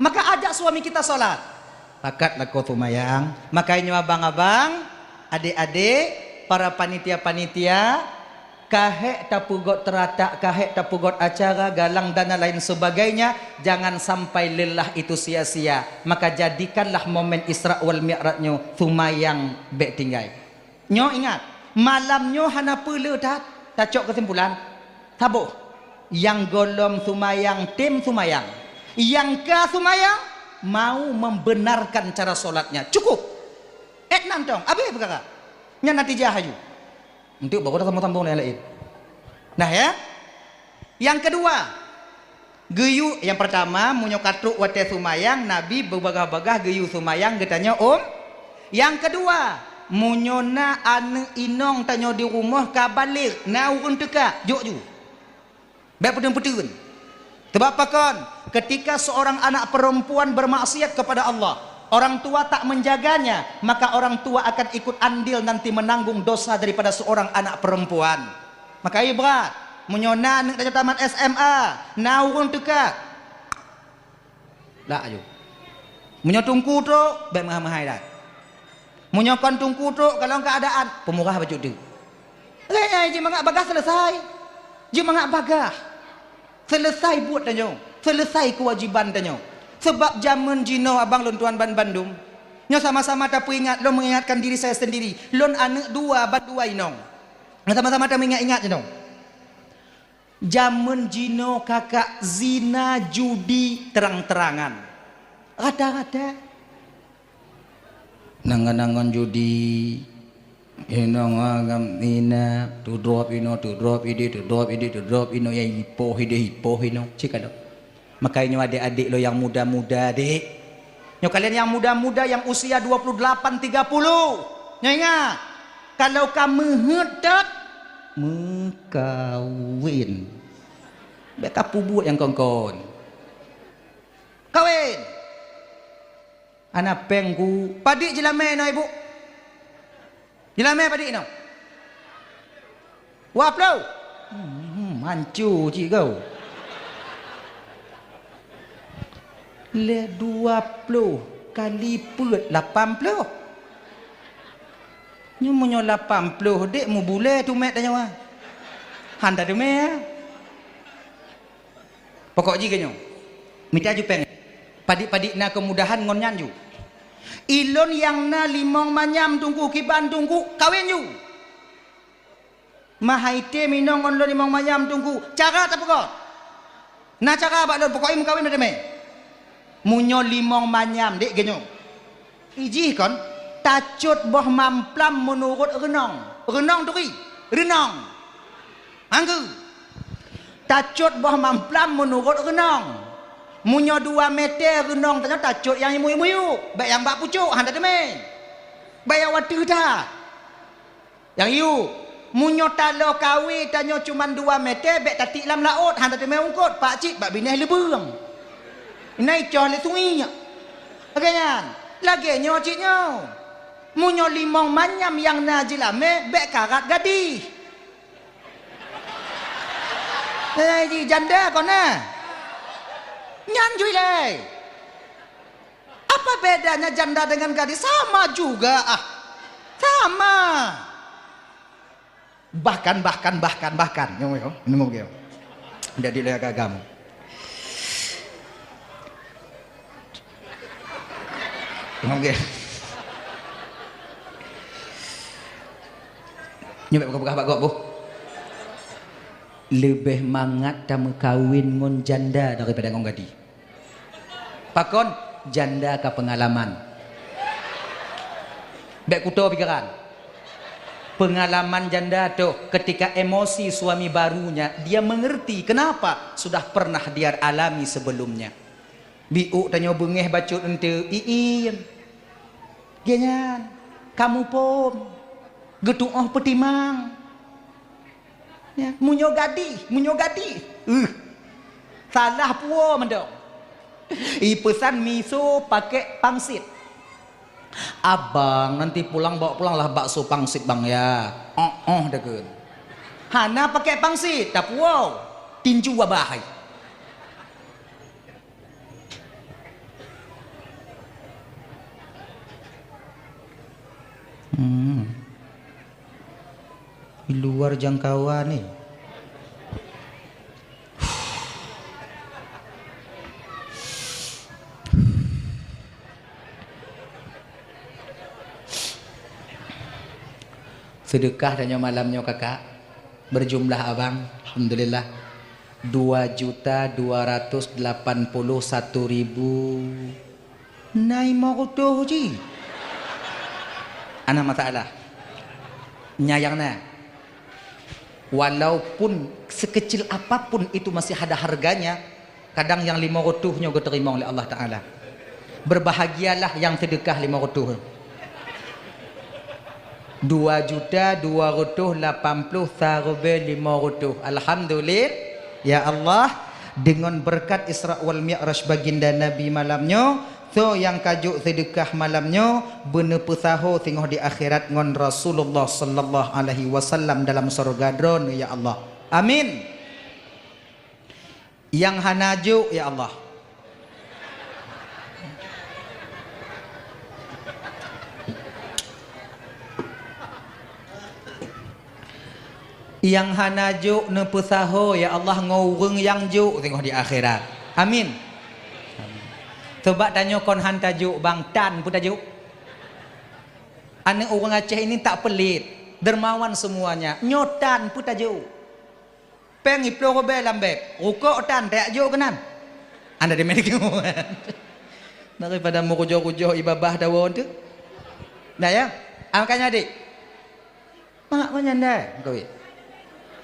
Maka ajak suami kita sholat. Pakat lakoe sumayang. Maka nyoe abang-abang, adék-adék, para panitia-panitia, ka hék tapeugot teuratak, ka hék tapeugot acara, galang dan lain sebagainya, jangan sampai lelah itu sia-sia. Maka jadikanlah momen Isra wal Mi'raj nyoe sumayang bék tinggai. Nyoe ingat, malam nyoe hana peue le that, tacok keusimpulan. Saboh, nyang gohlom sumayang tem sumayang. Nyang ka sumayang mau membenarkan cara solatnya. Cukup. Eh, nantong, habéh peukara. Nyan natijah laju. Untuk baru dah sambung-sambung dengan lain. Nah, ya. Nyang keudua, geuyue, nyang peurtama, meunyoe ka trok watée sumayang, Nabi beubagaih-bagaih geuyue sumayang geutanyoe, um. Nyang keudua, meunyoe na aneuëk inong tanyoe di rumoh ka balek, na ureuëng teuka, jok ju. Bék peuteun-peuteun. Sebab pakon, ketika seorang anak perempuan bermaksiat kepada Allah, orang tua tak menjaganya, maka orang tua akan ikut andil nanti menanggung dosa daripada seorang anak perempuan. Maka ié brat, meunyoe na aneuëk tanyoe tamat S M A, na ureuëng teuka. Lak aju. Meunyoe teungku trok, bék meuhai-meuhai that. Meunyoe kon teungku trok, kalon keuadaan, peumurah bacut teuk. Lagée nyan jeuet mangat bagaih selesai. Jeuet mangat bagaih. Selesai buet tanyoe, selesai keuwajiban tanyoe. Sebab jamén jinoe abang lôn tuan banbandum, nyoe sama-sama tapeuingat, lôn mengingatkan diri saya sendiri. Lôn aneuëk dua, ban dua inong. Sama-sama tameuingat-ingat jinoe. Jamén jinoe kakak zina judi terang-terangan. Rata-rata. Nangan-nangan judi. Inong agam ina, tudrop ino, tudrop idi, tudrop idi, tudrop ino, ya ipoh idi, ipoh ino. Cik ada. Makanya nyoe adik-adik lo yang muda-muda, dek. Nyoe kalian yang muda-muda yang usia dua puluh delapan, tiga puluh. Nyoe ingat, kalau ka meuheuet that, meukawin. Bék ka pubuet nyang kon-kon. Kawin. Ana péng ku, padit jeulamé inoe, Ibu? Jeulamé padit inoe? Dua ploh. Hmm, manco cit kau. Lé dua ploh kali peuet lapan ploh. Nyoe meunyoe lapan ploh dek mubulée tumet tanyoe. Han tateumé, ya. Pokok jih keunyoe, mita ju péng. Padit-padit na keumudahan ngon nyan ju. Ilôn nyang na limong manyam teungku, kiban teungku, kawin ju. Mahai té minong ngon lôn limong manyam teungku, cara tapeugot. Na cara bak lôn, pokok jih meukawin meuteumé. Meunyoe limong manyam, dek geunyoe. Ijih kon, tacot boh mamplam meunurot reunong. Reunong turi, reunong. Anggeue. Tacot boh mamplam meunurot reunong. Meunyoe dua meter reunong tanyoe tacot nyang miyueb-miyueb, bék nyang bak pucok, hana teumé. Bék nyang wateueh that. Nyang yue, meunyoe taloe kawé tanyoe cuman dua meter, bék tatiek lam laôt, hana teumé ungkot, pak cit bak binéh leubeueng. Inan icoh lé sungiek. Lagée nyan, lagée nyoe cit nyoe. Meunyoe limong manyam nyang na jeulamé, bék karat gadih. Eh, ji janda kon na. Nyan jui lé. Apa bedanya janda dengan gadis? Sama juga, ah. Sama. Bahkan, bahkan, bahkan, bahkan. Nyoe, nyoe. Nyoe, nyoe. Jadi lé agam. Nyoe, nyoe. Nyoe, buka-buka bak gop, boh. Leubeh mangat tameukawen ngon janda daripada ngon gadih. Pakon? Janda ka peungalaman. Bék kuto pikiran. Peungalaman janda toh, ketika emosi suami barunya, dia mengerti kenapa sudah pernah dia alami sebelumnya. Biôk tanyoe beungéh bacut eunteuk, iin. Geuhnyan, kamoe phôn, geutu'oh peutimang. Ya, meunyoe gadih, meunyoe gadih, uh, salah puwoe mantong. Ipeusan miso pakai pangsit. "Abang, nanti pulang bawa pulanglah bakso pangsit, Bang, ya." "Oh, oh," dia kheun. Hana pakai pangsit, tapuwoe. Tinju abah hai. Hmm. Di luar jangkauan ni. Seudeukah tanyoe malam nyoe, Kakak. Beujumlah, Abang. Alhamdulillah. Dua juta dua ratus delapan puluh satu ribu. Na limong reutôh cit. Hana masalah. Nyan nyang na. Walaupun sekecil apapun itu masih ada harganya, kadang nyang limong reutôh nyoe geuteurimong lé Allah Taala. Berbahagialah nyang seudeukah limong reutôh. Dua juta dua ratus lapan puluh sareubee limong reutôh. Alhamdulillah. Ya Allah, deungon beureukat Isra wal Mi'raj baginda Nabi malam nyoe, soe nyang ka jok seudeukah malam nyoe, beuneupeusaho singoh di akhirat ngon Rasulullah sallallahu alaihi wasallam dalam syeuruga Droeneuh, ya Allah. Amin. Nyang hana jok, ya Allah. Nyang hana jok neupeusaho, ya Allah, ngon ureuëng nyang jok singoh di akhirat. Amin. Amin. Sabab tanyoe kon han tajok, Bang, tan peue tajok. Aneuëk ureuëng Aceh ini tak pelit, dermawan semuanya. Nyoe tan peue tajok. Péng iploh rubée lam beg, rukok tan tajak jok keunan. Anda di mana? Daripada meurujoh-rujoh ié babah dawa tu. Nah ya, ah, makanya adik. Mak meunyan deh, meukawen.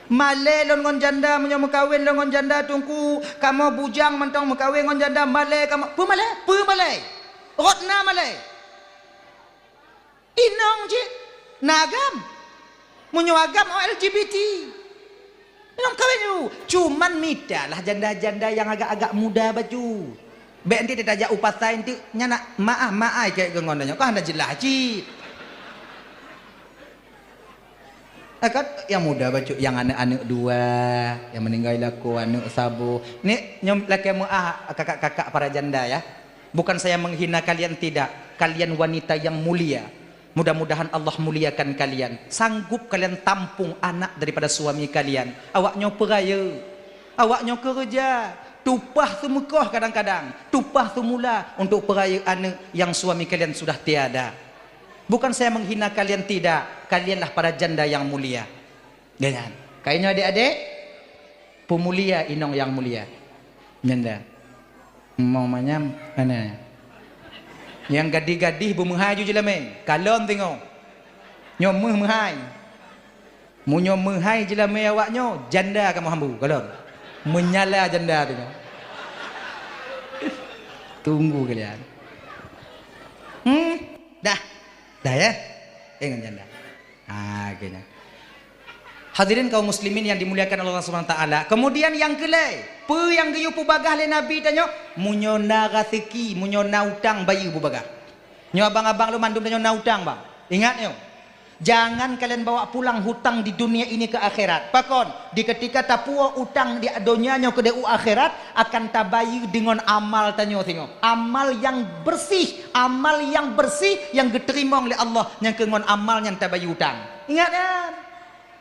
Malée lôn ngon janda, meunyoe meukawen lôn ngon janda, Teungku, kamoe bujang mantong meukawen ngon janda, malée kamoe. Peue malée? Peue malée? Rot na malée. Inong cit, na agam. Meunyoe agam, oh, L G B T. Inong kawén nyoe. Cuman mitalah janda-janda nyang agak-agak muda bacut. Bék nanti tajak u pasai nanti, nyan nak maah-maah ai keu ngon nyoe. Kan hana jeulaih cit. Eh, kan nyang muda bacut, nyang aneuk-aneuk dua, nyang meuninggai lakoe, aneuk saboh. Ni nyoe lakée meuah kakak-kakak para janda ya. Bukan saya menghina kalian, tidak. Kalian wanita yang mulia. Mudah-mudahan Allah muliakan kalian. Sanggup kalian tampung anak daripada suami kalian. Awak nyoe peurayeuk. Awak nyoe keureuja. Tupah seumeukoh kadang-kadang. Tupah seumula untuk peurayeuk aneuk yang suami kalian sudah tiada. Bukan saya menghina kalian, tidak. Kalianlah para janda yang mulia. Nyan. Kayée nyoe adék-adék, peumulia inong nyang mulia. Nyan dah. Mong manyam, mana? Nyang gadih-gadih beumeuhai ju jeulamé. Kalon teungoh. Nyoe meuh meuhai. Meunyoe meuhai jeulamé awak nyoe, janda kamoe hambu, kalon. Meunyala janda teungoh. Tunggu kalian. Hmm, dah. Dah ya? Eh, ngon janda. Ha, kayaknya. Hadirin kaum muslimin yang dimuliakan Allah Subhanahu wa taala. Kemudian yang keulai, peue nyang geuyue peubagah lé Nabi tanyoe? Meunyoe na raseuki, meunyoe na utang, bayeue beubagah. Nyoe abang-abang lôn mandum tanyoe na utang, bang. Ingat nyoe. Jangan kalian bawa pulang hutang di dunia ini ke akhirat. Pakon? Di ketika tapuwoe utang di donya nyoe keudeh u akhirat, akan tabayeue deungon amal tanyoe singoh. Amal nyang bersih, amal nyang bersih nyang geuteurimong lé Allah nyang keu ngon amal nyang tabayeue utang. Ingat nyan.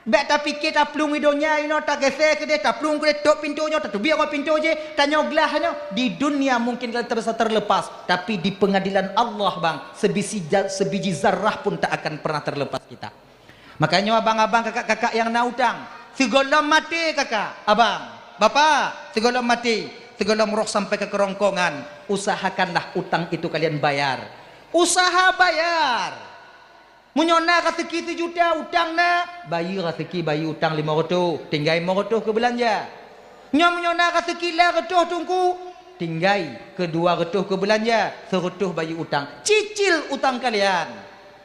Bék tapike taplueng i donya inoe, tageuséh keudeh, taplueng keudeh, tôp pintoe nyoe, tateubiet ngon pintoe jéh, tanyoe glah nyoe. Di dunia mungkin kalian terasa terlepas, tapi di pengadilan Allah, bang, sebisi ja-, sebiji zarah pun tak akan pernah terlepas kita. Makanya abang-abang, kakak-kakak yang na utang, sigohlom maté kakak, abang, bapak, sigohlom maté, sigohlom roh sampai ke kerongkongan, usahakanlah utang itu kalian bayar. Usaha bayar. Meunyoe na raseuki sijuta, utang na, bayeue raseuki, bayeue utang limong reutôh, tinggai limong reutôh keu beulanja. Nyoe meunyoe na raseuki lam reutôh, Teungku, tinggai keu dua reutôh keu beulanja, sireutôh bayeue utang. Cicil utang kalian.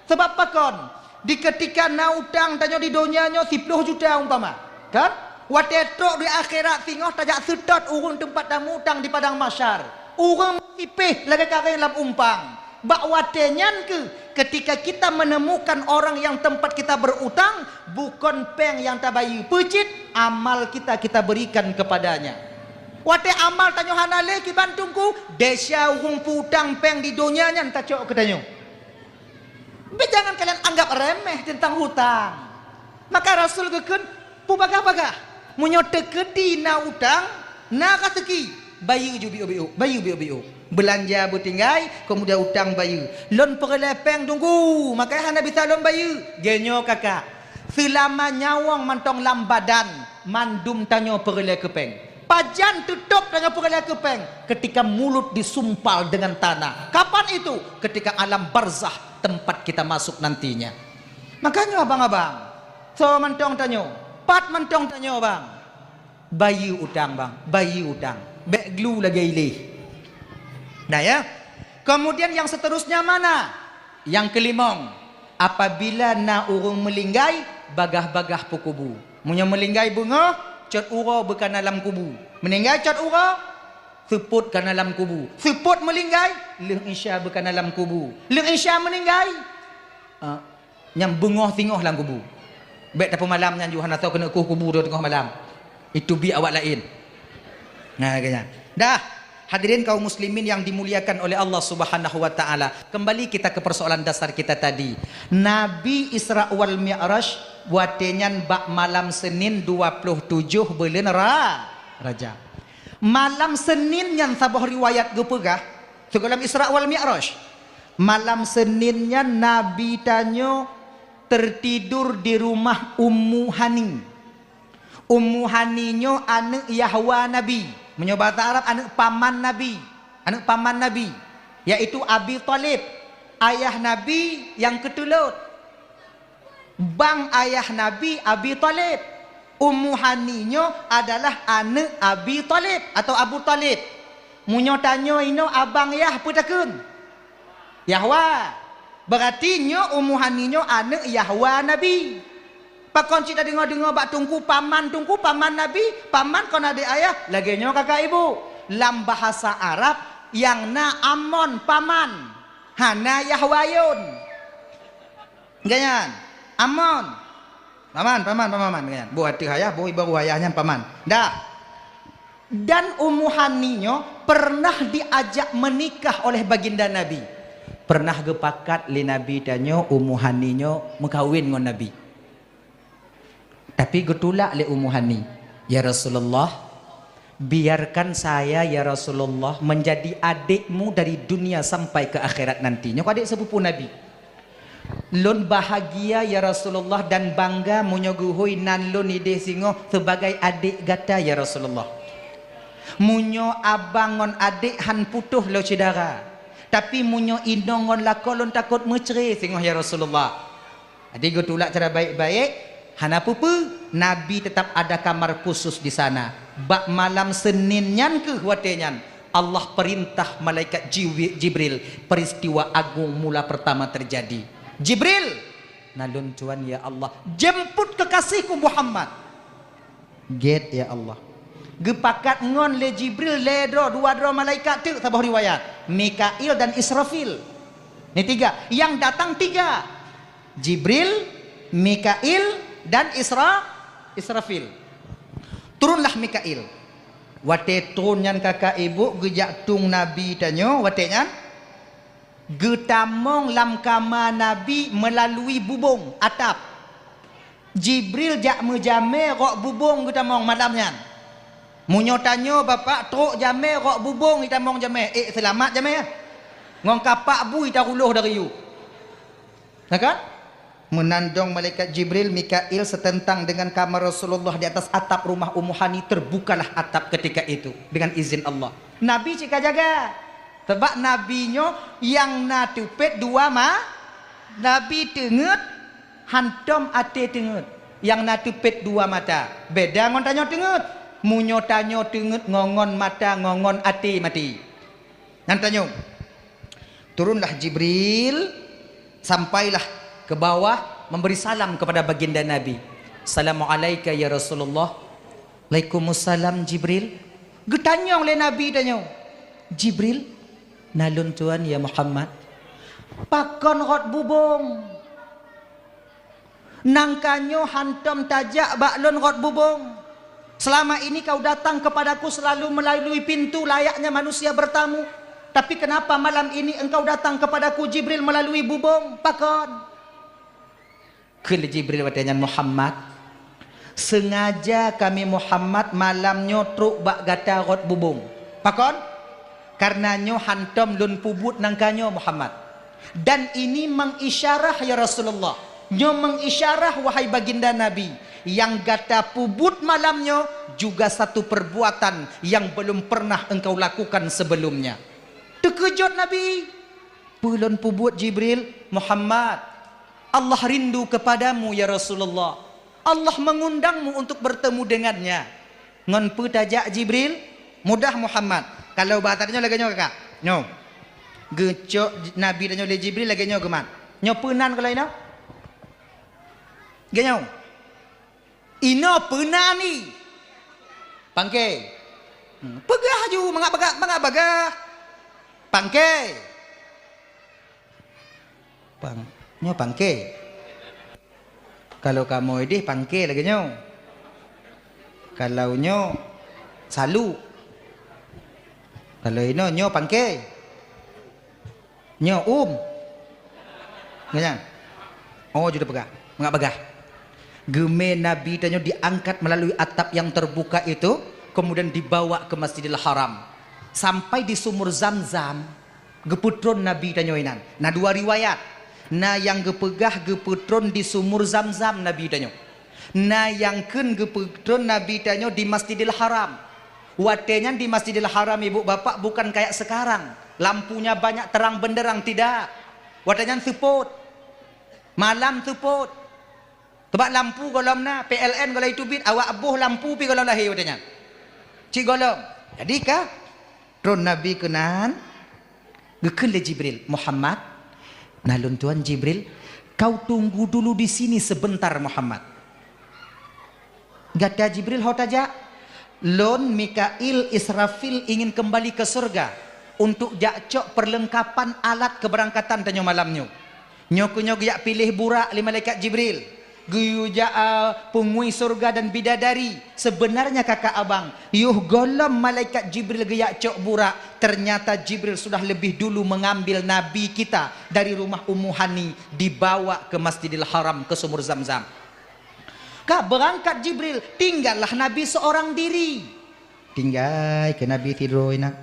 Sabab pakon? Di keutika na utang tanyoe di donya nyoe siploh juta umpama, kan? Watée trok di akhirat singoh tajak seutôt ureuëng teumpat tameutang di padang mahsyar. Ureuëng sipéh lagée karéng lam umpang. Bak watée nyan keuh, ketika kita menemukan orang yang tempat kita berutang, bukon péng nyang tabayeue, peucit, amal kita, kita berikan kepadanya. Watée amal tanyoe hana lé kiban Teungku, desya ureuëng peutang péng di donya nyan tacok keu tanyoe. Bék jangan kalian anggap remeh teuntang hutang. Maka Rasul geukheun, peubagah-bagah. Meunyoe teukeudi na utang, na raseuki, bayeue ju biôk-biôk, bayeue biôk-biôk. Beulanja beutinggai, keumudian utang bayeue. Lôn peureulée péng Teungku, makajih hana bisa lôn bayeue. Geunyoe kakak, seulama nyawöng mantong lam badan, mandum tanyoe peureulée keu péng. Pajan teutôb tanyoe peureulée keu péng? Ketika mulut disumpal dengan tanah. Kapan itu? Ketika alam barzakh, tempat kita masuk nantinya. Makanya abang-abang, soe mantong tanyoe, pat mantong tanyoe, bang. Bayeue utang, bang, bayeue utang. Bék glu lagée ileh. Nah ya. Kemudian yang seterusnya mana? Yang kelimong, apabila na ureuëng meulinggai, bagah-bagah peukubu. Meunyoe meulinggai beungoh, cot uroe beukana lam kubu. Meuninggai cot uroe, seupôt kana lam kubu. Seupôt meulinggai, lheueh isya beukana lam kubu. Lheueh isya meuninggai, ah, nyang beungoh singoh lam kubu. Bék tapeumalam nyan ju hana soe keuneuk kueh kubu teungoh malam. Itu bi awak laén. Nah, kaya. Dah, hadirin kaum muslimin yang dimuliakan oleh Allah Subhanahu wa taala. Kembali kita ke persoalan dasar kita tadi. Nabi Isra wal Mi'raj watée nyan bak malam Senin dua puluh tujoh buleuen Ra-, Rajab. Malam Senin nyan saboh riwayat geupeugah, sigohlom Isra wal Mi'raj. Malam Senin nyan Nabi tanyoe teutidur di rumah Ummu Hani. Ummu Hani nyoe aneuëk Yahwa Nabi. Meunyoe bahasa Arab, aneuëk paman Nabi. Aneuëk paman Nabi, yaitu Abi Thalib, ayah Nabi nyang keutulot. Bang ayah Nabi Abi Thalib. Ummu Hani nyoe adalah aneuëk Abi Thalib atau Abu Thalib. Meunyoe tanyoe inoe abang yah peue takheun? Yahwa. Berarti nyoe Ummu Hani nyoe aneuëk Yahwa Nabi. Pakon cit tadeungoe-deungoe bak Teungku paman, Teungku paman Nabi, paman kon adék ayah, lagée nyoe kakak ibu. Lam bahasa Arab, nyang na amon paman, hana Yahwa yon. Ganyan, amon. Paman, paman, paman, ganyan. Boh ateueh ayah, boh ibaroe ayah nyan paman. Dah. Dan Ummu Hani nyoe pernah diajak menikah oleh Baginda Nabi. Pernah geupakat lé Nabi tanyoe Ummu Hani nyoe meukawen ngon Nabi. Tapi geutulak lé Ummu Hani, "Ya Rasulullah, biarkan saya, ya Rasulullah, menjadi adikmu dari dunia sampai ke akhirat nanti." Nyoe adék sepupu Nabi. "Lôn bahagia, ya Rasulullah, dan bangga meunyoe geuhôi nan lôn idéh singoh sebagai adék gata, ya Rasulullah. Meunyoe abang ngon adék han putôh lôn syedara, tapi meunyoe inong ngon lakoe lôn takot meucré singoh, ya Rasulullah." Jadi geutulak cara baik-baik, hana peue-peue, Nabi tetap ada kamar khusus di sana. Bak malam Senin nyan keuh watée nyan, Allah perintah malaikat Jiwi-, Jibril, peristiwa agung mula pertama terjadi. "Jibril, na lôn tuan ya Allah, jemput kekasihku Muhammad." Gét ya Allah. Geupakat ngon lé Jibril lé droe, dua droe malaikat teuk saboh riwayat, Mikail dan Israfil. Ni tiga, yang datang tiga. Jibril, Mikail, dan Isra-, Israfil. Turunlah Mikail. Watée trôn nyan kakak ibu geujak tueng Nabi tanyoe watée nyan, geutamong lam kama Nabi meulalu bubông atap. Jibril jak meujamé rok bubông geutamong malam nyan. Meunyoe tanyoe bapak trok jamé rok bubông itamong jamé, ék seulamat jamé. Ngon kapak bui taruloh dari yu. Na kan? Meunan dong malaikat Jibril, Mikail seuteuntang deungon kama Rasulullah di atas atap rumah Ummu Hani, terbukalah atap ketika itu dengan izin Allah. Nabi cit ka jaga. Sabab Nabi nyoe nyang na teupet dua ma-, Nabi teungeut hantom até teungeut. Nyang na teupet dua mata. Beda ngon tanyoe teungeut. Meunyoe tanyoe teungeut ngon, ngon mata, ngon, ngon até maté. Nyan tanyoe. Turunlah Jibril, sampailah ke bawah, memberi salam kepada baginda Nabi. "Assalamualaika ya Rasulullah." "Waalaikumsalam Jibril." Geutanyong lé Nabi tanyoe, "Jibril, na lôn tuan ya Muhammad, pakon rot bubông?" Nangka nyoe hantom tajak bak lôn rot bubông. Selama ini kau datang kepadaku selalu melalui pintu layaknya manusia bertamu. Tapi kenapa malam ini engkau datang kepadaku Jibril melalui bubông? Pakon? Kheun lé Jibril watée nyan, "Muhammad, sengaja kami Muhammad malam nyoe trok bak gata rot bubông. Pakon? Karena nyoe hantom lôn pubuet nangka nyoe Muhammad." Dan ini mengisyarah, ya Rasulullah. Nyoe mengisyarah, wahai baginda Nabi, yang gata pubuet malam nyoe juga satu perbuatan yang belum pernah engkau lakukan sebelumnya. Teukeujot Nabi. "Peue lôn pubuet, Jibril?" "Muhammad, Allah rindu kepadamu, ya Rasulullah. Allah mengundangmu untuk bertemu dengannya." "Ngon peue tajak, Jibril?" "Mudah, Muhammad. Kalau bahasa tanyoe lagée nyoe, kakak. Nyoe. Geucok Nabi tanyoe lé Jibril lagée nyoe geumat. Nyoe peue nan kalau inoe?" Lagée nyoe. "Inoe peue nan?" "Pangke." Hmm, peugah aju, mangat bagah, mangat bagah. "Pangke." Pang-, nyoe pangke. Kalau kamoe ideh pangke lagée nyoe. Kalau nyoe salu. Kalau inoe nyoe pangke. Nyoe um. Nyan. Oh, jeuet peugah. Mangat bagah. Geumé Nabi tanyoe diangkat melalui atap yang terbuka itu, kemudian dibawa ke Masjidil Haram. Sampai di sumur Zam-Zam, geupeutron Nabi tanyoe inan. Na dua riwayat. Na nyang geupeugah geupeutron di sumur Zam-Zam Nabi tanyoe. Na nyang kheun geupeutron Nabi tanyoe di Masjidil Haram. Watée nyan di Masjidil Haram, ibu bapak, bukan kayak sekarang. Lampunya banyak terang benderang, tidak. Watée nyan seupôt. Malam seupôt. Teubak lampu gohlom na, P L N gohlom teubiet, awak boh lampu pi gohlom lahé watée nyan. Cit gohlom. Jadi ka tron Nabi keunan, geukheun lé Jibril, "Muhammad, na lôn tuan Jibril, kau tunggu dulu di sini sebentar, Muhammad." "Gata Jibril ho tajak?" "Lôn, Mikail, Israfil ingin kembali ke surga untuk jak cok perlengkapan alat keberangkatan tanyoe malam nyoe. Nyoe keuh nyoe geujak piléh burak lé malaikat Jibril. Geuyue jak, a, peungui surga dan bidadari. Sebenarnya kakak abang, yoh gohlom malaikat Jibril geujak cok burak, ternyata Jibril sudah lebih dulu mengambil Nabi kita dari rumah Ummu Hani, dibawa ke Masjidil Haram, ke Sumur Zam-Zam." Ka beurangkat Jibril, tinggallah Nabi seorang diri. Tinggai keu Nabi sidroe na.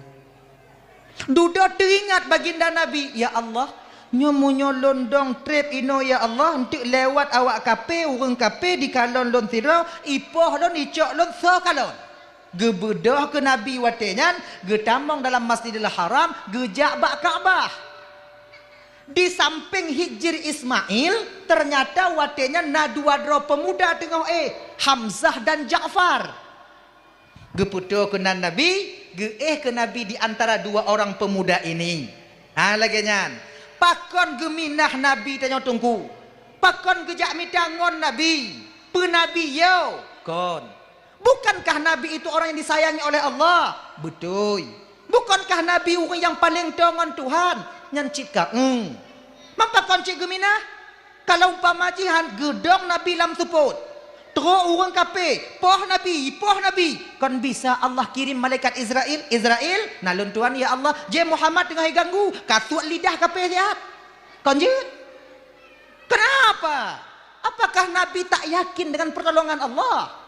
Dudoe teuingat baginda Nabi, "Ya Allah, nyoe meunyoe lôn dong treb inoe, ya Allah, eunteuk lewat awak kaphé, ureuëng kaphé dikalon lôn sidroe, ipoh lôn, icok lôn, soe kalon?" Geubeudôh keu Nabi watée nyan, geutamong dalam Masjidil Haram, geujak bak Ka'bah. Di sampéng Hijri Ismail, ternyata watée nyan na dua droe peumuda teungoh éh, Hamzah dan Ja'far. Geupeutoe keunan Nabi, Geuéh keu Nabi di antara dua orang pemuda ini. Ha, lagée nyan. Pakon geuminah Nabi tanyoe Teungku? Pakon geujak mita ngon Nabi? Peue Nabi yo? Kon. Bukankah Nabi itu orang yang disayangi oleh Allah? Beutôi. Bukankah Nabi ureuëng nyang paleng toe ngon Tuhan? Nyan cit ka, eng. Meupa kon cit geuminah? Kalau umpama jihan geudong Nabi lam seupôt, trok ureuëng kafé, "Poh Nabi, poh Nabi," kon bisa Allah kirim malaikat Israel, "Israel, na lôn tuan, ya Allah, jih Muhammad teungoh jiganggu, kasuet lidah kafé siat." Kon jeuet? Kenapa? Apakah Nabi tak yakin dengan pertolongan Allah?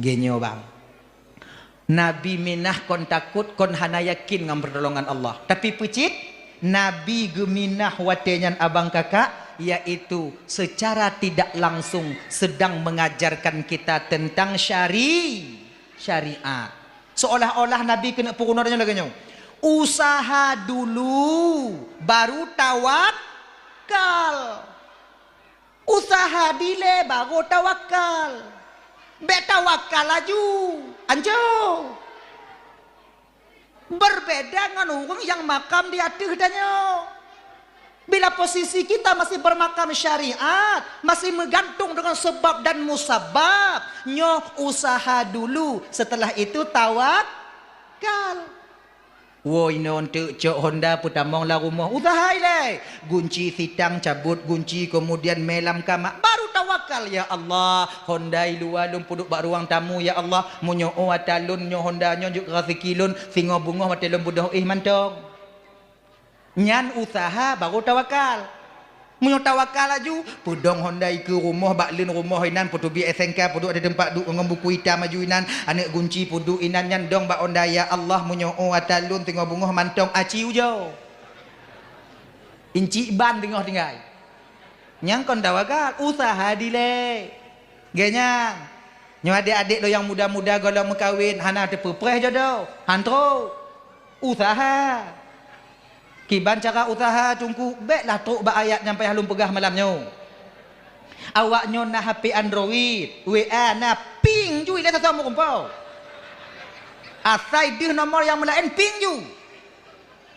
Geunyoe bang, Nabi minah kon takot, kon hana yakin ngon pertolongan Allah. Tapi peucit, Nabi geuminah watée nyan abang kakak, yaitu secara tidak langsung sedang mengajarkan kita tentang syari-, syariat. Seolah-olah Nabi keuneuk peurunoe tanyoe lagée nyoe, "Usaha dulu, baru tawakal." Usaha dilée baru tawakal. Bék tawakal laju. Anco. Berbeda ngon ureuëng nyang makam di ateueh tanyoe. Bila posisi kita masih bermakam syariat, masih meugantung dengan sebab dan musabab, nyoe usaha dulu, setelah itu tawakal. Woe inoe teuk cok honda peutamong lam rumoh, usaha ilée. Gunci sitang cabot gunci, kemudian mé lam kama, baru tawakal, "Ya Allah, honda i luwa lôn peuduek bak ruang tamu, ya Allah. Meunyoe ata lôn nyoe honda nyoe jeuet keu raseuki lôn, singoh beungoh watée lôn beudôh éh mantong." Nyan usaha baru tawakal. Meunyoe tawakal laju, peudong honda i keu rumoh, bak leuen rumoh inan, peuteubiet S N K, peuduek di teumpat duek ngon buku itam laju inan, aneuëk gunci peuduek inan, nyan dong bak honda, "Ya Allah, meunyoe ata lôn teungoh beungoh mantong aci ujoe. Incik ban teungoh tinggai." Nyang kon tawakal, usaha dilée. Geuh nyan, nyoe adék-adék lôn nyang muda-muda gohlom meukawen, hana teupeupreh jodoh, han trok. Usaha. Kiban cara usaha Teungku, béklah trok bak ayat nyang payah lôn peugah malam nyoe. Awaknyoe na H P Android, W A na, ping ju ilée sasoe meurumpok. Asai deuh nomor nyang meulaén ping ju.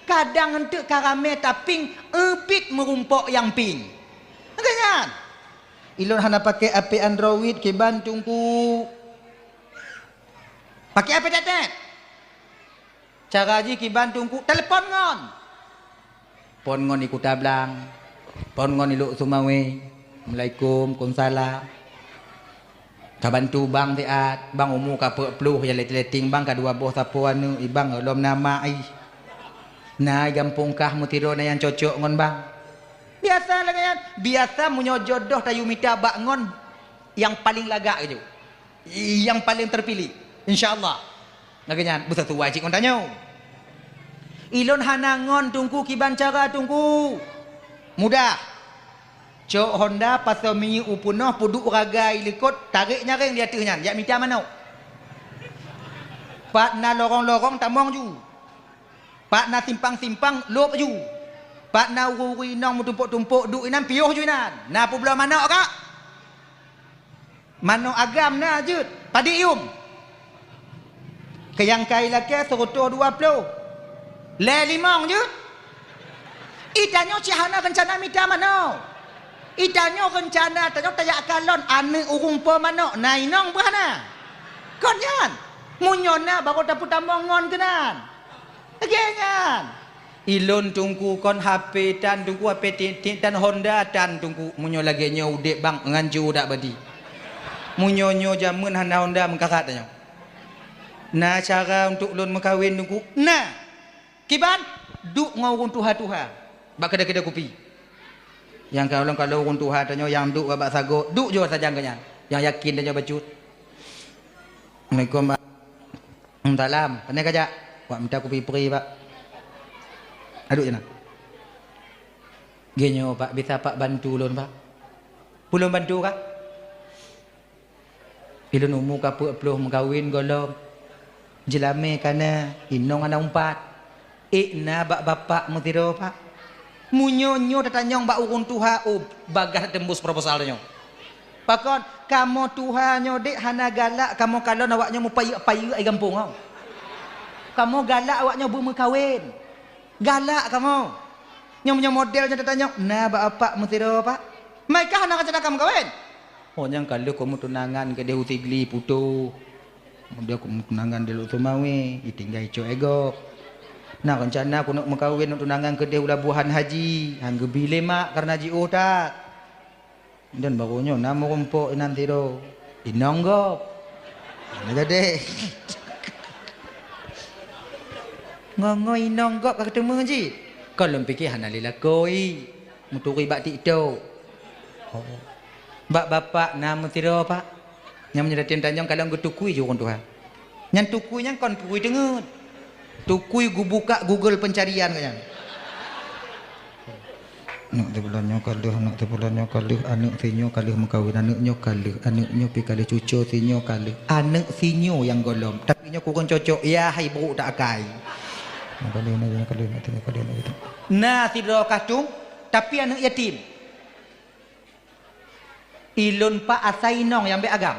Kadang eunteuk ka ramé taping, eubit meurumpok nyang ping. Lagée nyan. Ilôn hana pakai H P Android kiban Teungku. Pakai H P tetet. Cara jih kiban Teungku, telepon ngon. Pon ngon i Kuta Blang. Pon ngon i Lhokseumawe. Assalamualaikum, waalaikumsalam. Ka bantu bang siat, bang umu ka peuet ploh, ya leting-leting bang ka dua boh sapo aneuëk, i bang lom na mak i. Na i gampông kah meusidroe na nyang cocok ngon bang. Biasa lagée nyan, biasa meunyoe jodoh tayue mita bak ngon nyang paleng lagak keujeuet. Nyang paleng terpilih, insya Allah. Lagée nyan, beusatuai cit ngon tanyoe. Ilôn hana ngon Teungku kiban cara Teungku. Mudah. Cok honda pasoe minyeuk u peunoh, peuduek raga i likot, tarek nyaréng di ateueh nyan, jak mita manok. Pat na lorong-lorong tamong ju. Pat na simpang-simpang lôb ju. Pat na ureuëng-ureuëng inong meutumpok-tumpok duek inan piôh ju inan. Na peubloe manok kak? Manok agam na jeuet, padit yuem. Keu nyang kai lakée seureutôh dua ploh. Lhée limong jeuet. I tanyoe cit hana reuncana mita manok. I tanyoe reuncana tanyoe tajak kalon aneuëk ureuëng po manok, na inong beuh hana. Kon nyan, meunyoe na barô tapeutamong ngon keunan. Lagée nyan. Ilôn Teungku kon H P tan Teungku, H P tiek-tiek tan honda tan Teungku. Meunyoe lagée nyoe udeb bang ngan ju dak badi. Meunyoe nyoe jameun hana honda meukarat tanyoe. Na cara untuk lôn meukawen Teungku? Na. Kiban? Duek ngon ureuëng tuha-tuha. Bak keudè-keudè kupi. Nyang kalon-kalon ureuëng tuha tanyoe nyang duek bak sagoe, duek jih sajan keu nyan. Nyang yakin tanyoe bacut. Assalamualaikum, Bang. Salam. Pane kajak? Wak mita kupi pri, Pak. Aduk jana. Genyo, Pak, bisa Pak bantu lôn, Pak? Peue lôn bantu kah? Ilôn umu ka peuet ploh meukawen gohlom. Jeulamé kana, inong ana umpat. Ék na bak bapak meusidroe, Pak. Meunyoe nyoe tatanyong bak ureuëng tuha, oh, bagaih teumbus proposal nyoe. Pakon, kamoe tuha nyoe dek hana galak kamoe kalon awaknyoe meupayeuk-payeuk ai gampông, oh. Kamoe galak awak nyoe beumeukawen. Galak kamoe. Nyoe meunyoe model nyoe tatanyong, "Na bak bapak meusidroe, Pak?" Meukah hana rencana ka meukawen? Oh, nyang ka lheueh keu meutunangan keudeh u Sigli putôh. Kemudian keu meutunangan di Lhokseumawe, itinggai cok e gob. Na rencana keuneuk meukawen, neuk tunangan keudeh u Labuhan Haji, han geubi lé mak kareuna jiôh that. Dan barô nyoe na meurumpok inan sidroe, inong gob. Hana jadi. Ngon-ngon inong gob ka geuteumé jih. Kon lôn pike hana lé lakoe, meuturi bak TikTok. Oh. Bak bapak na meusidroe, Pak? Nyang meunyoe dateng tanyong kalon geutukui jih ureueng tuha. Nyan tukui nyan kon tukui teungeut. Tukui geubuka Google pencarian gobnyan. Aneuk teuh bulan nyoe ka lheueh, aneuk teuh bulan nyoe ka lheueh, aneuk sinyoe ka lheueh meukawen, aneuk nyoe ka lheueh, aneuk nyoe pi ka lheueh, cuco sinyoe ka lheueh, aneuk sinyoe nyang gohlom. Tapi nyoe kureueng cocok, ya hai brôk tak akai. Nyoe ka lheueh, nyoe ka lheueh, nyoe ka lheueh, nyoe ka lheueh. Na sidroe kah tueng, tapi aneuk yatim. Ilôn pak asai inong nyang bèk agam.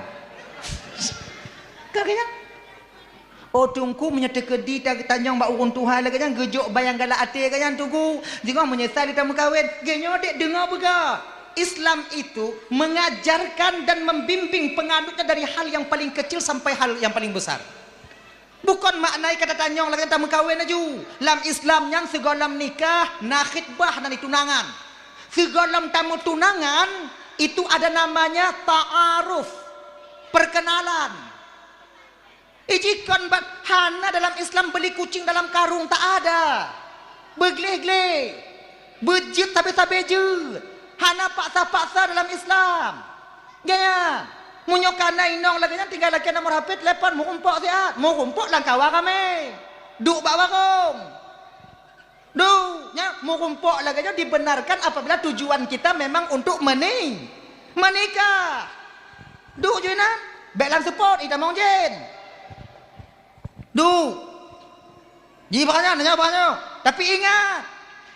Ka geuh nyan. Oh, Teungku, meunyoe teukeudi ta-, tanyong bak ureueng tuha lagèe nyan, geujok ban nyang galak até geuh nyan, Teungku. Singoh meunyeusai lé tameukawen. Geuh nyoe dek deungoe beugah. Islam itu mengajarkan dan membimbing penganutnya dari hal yang paling kecil sampai hal yang paling besar. Bukon makna kata tanyong lagèe tameukawen laju. Lam Islam nyan sigohlom nikah na khitbah, na tunangan. Sigohlom tameutunangan itu ada namanya ta'aruf, perkenalan. Iji kon bat hana dalam Islam beli kucing dalam karung, tak ada. Beugleh-gleh, beujeuet sabe-sabe jeuet. Hana paksa-paksa dalam Islam. Gaya. Meunyoe kana inong lagèe nyan tinggai lakèe nomor H P, telepon, meurumpok siat. Meurumpok lam kawa ramè. Duek bak warong. Duek, nyan meurumpok lagèe nyan dibenarkan apabila tujuan kita memang untuk meni-, menikah. Duek ju inan, bèk lam seupôt, itamong jén. Duek. Ji bak nyan, nyoe bak nyoe. Tapi ingat,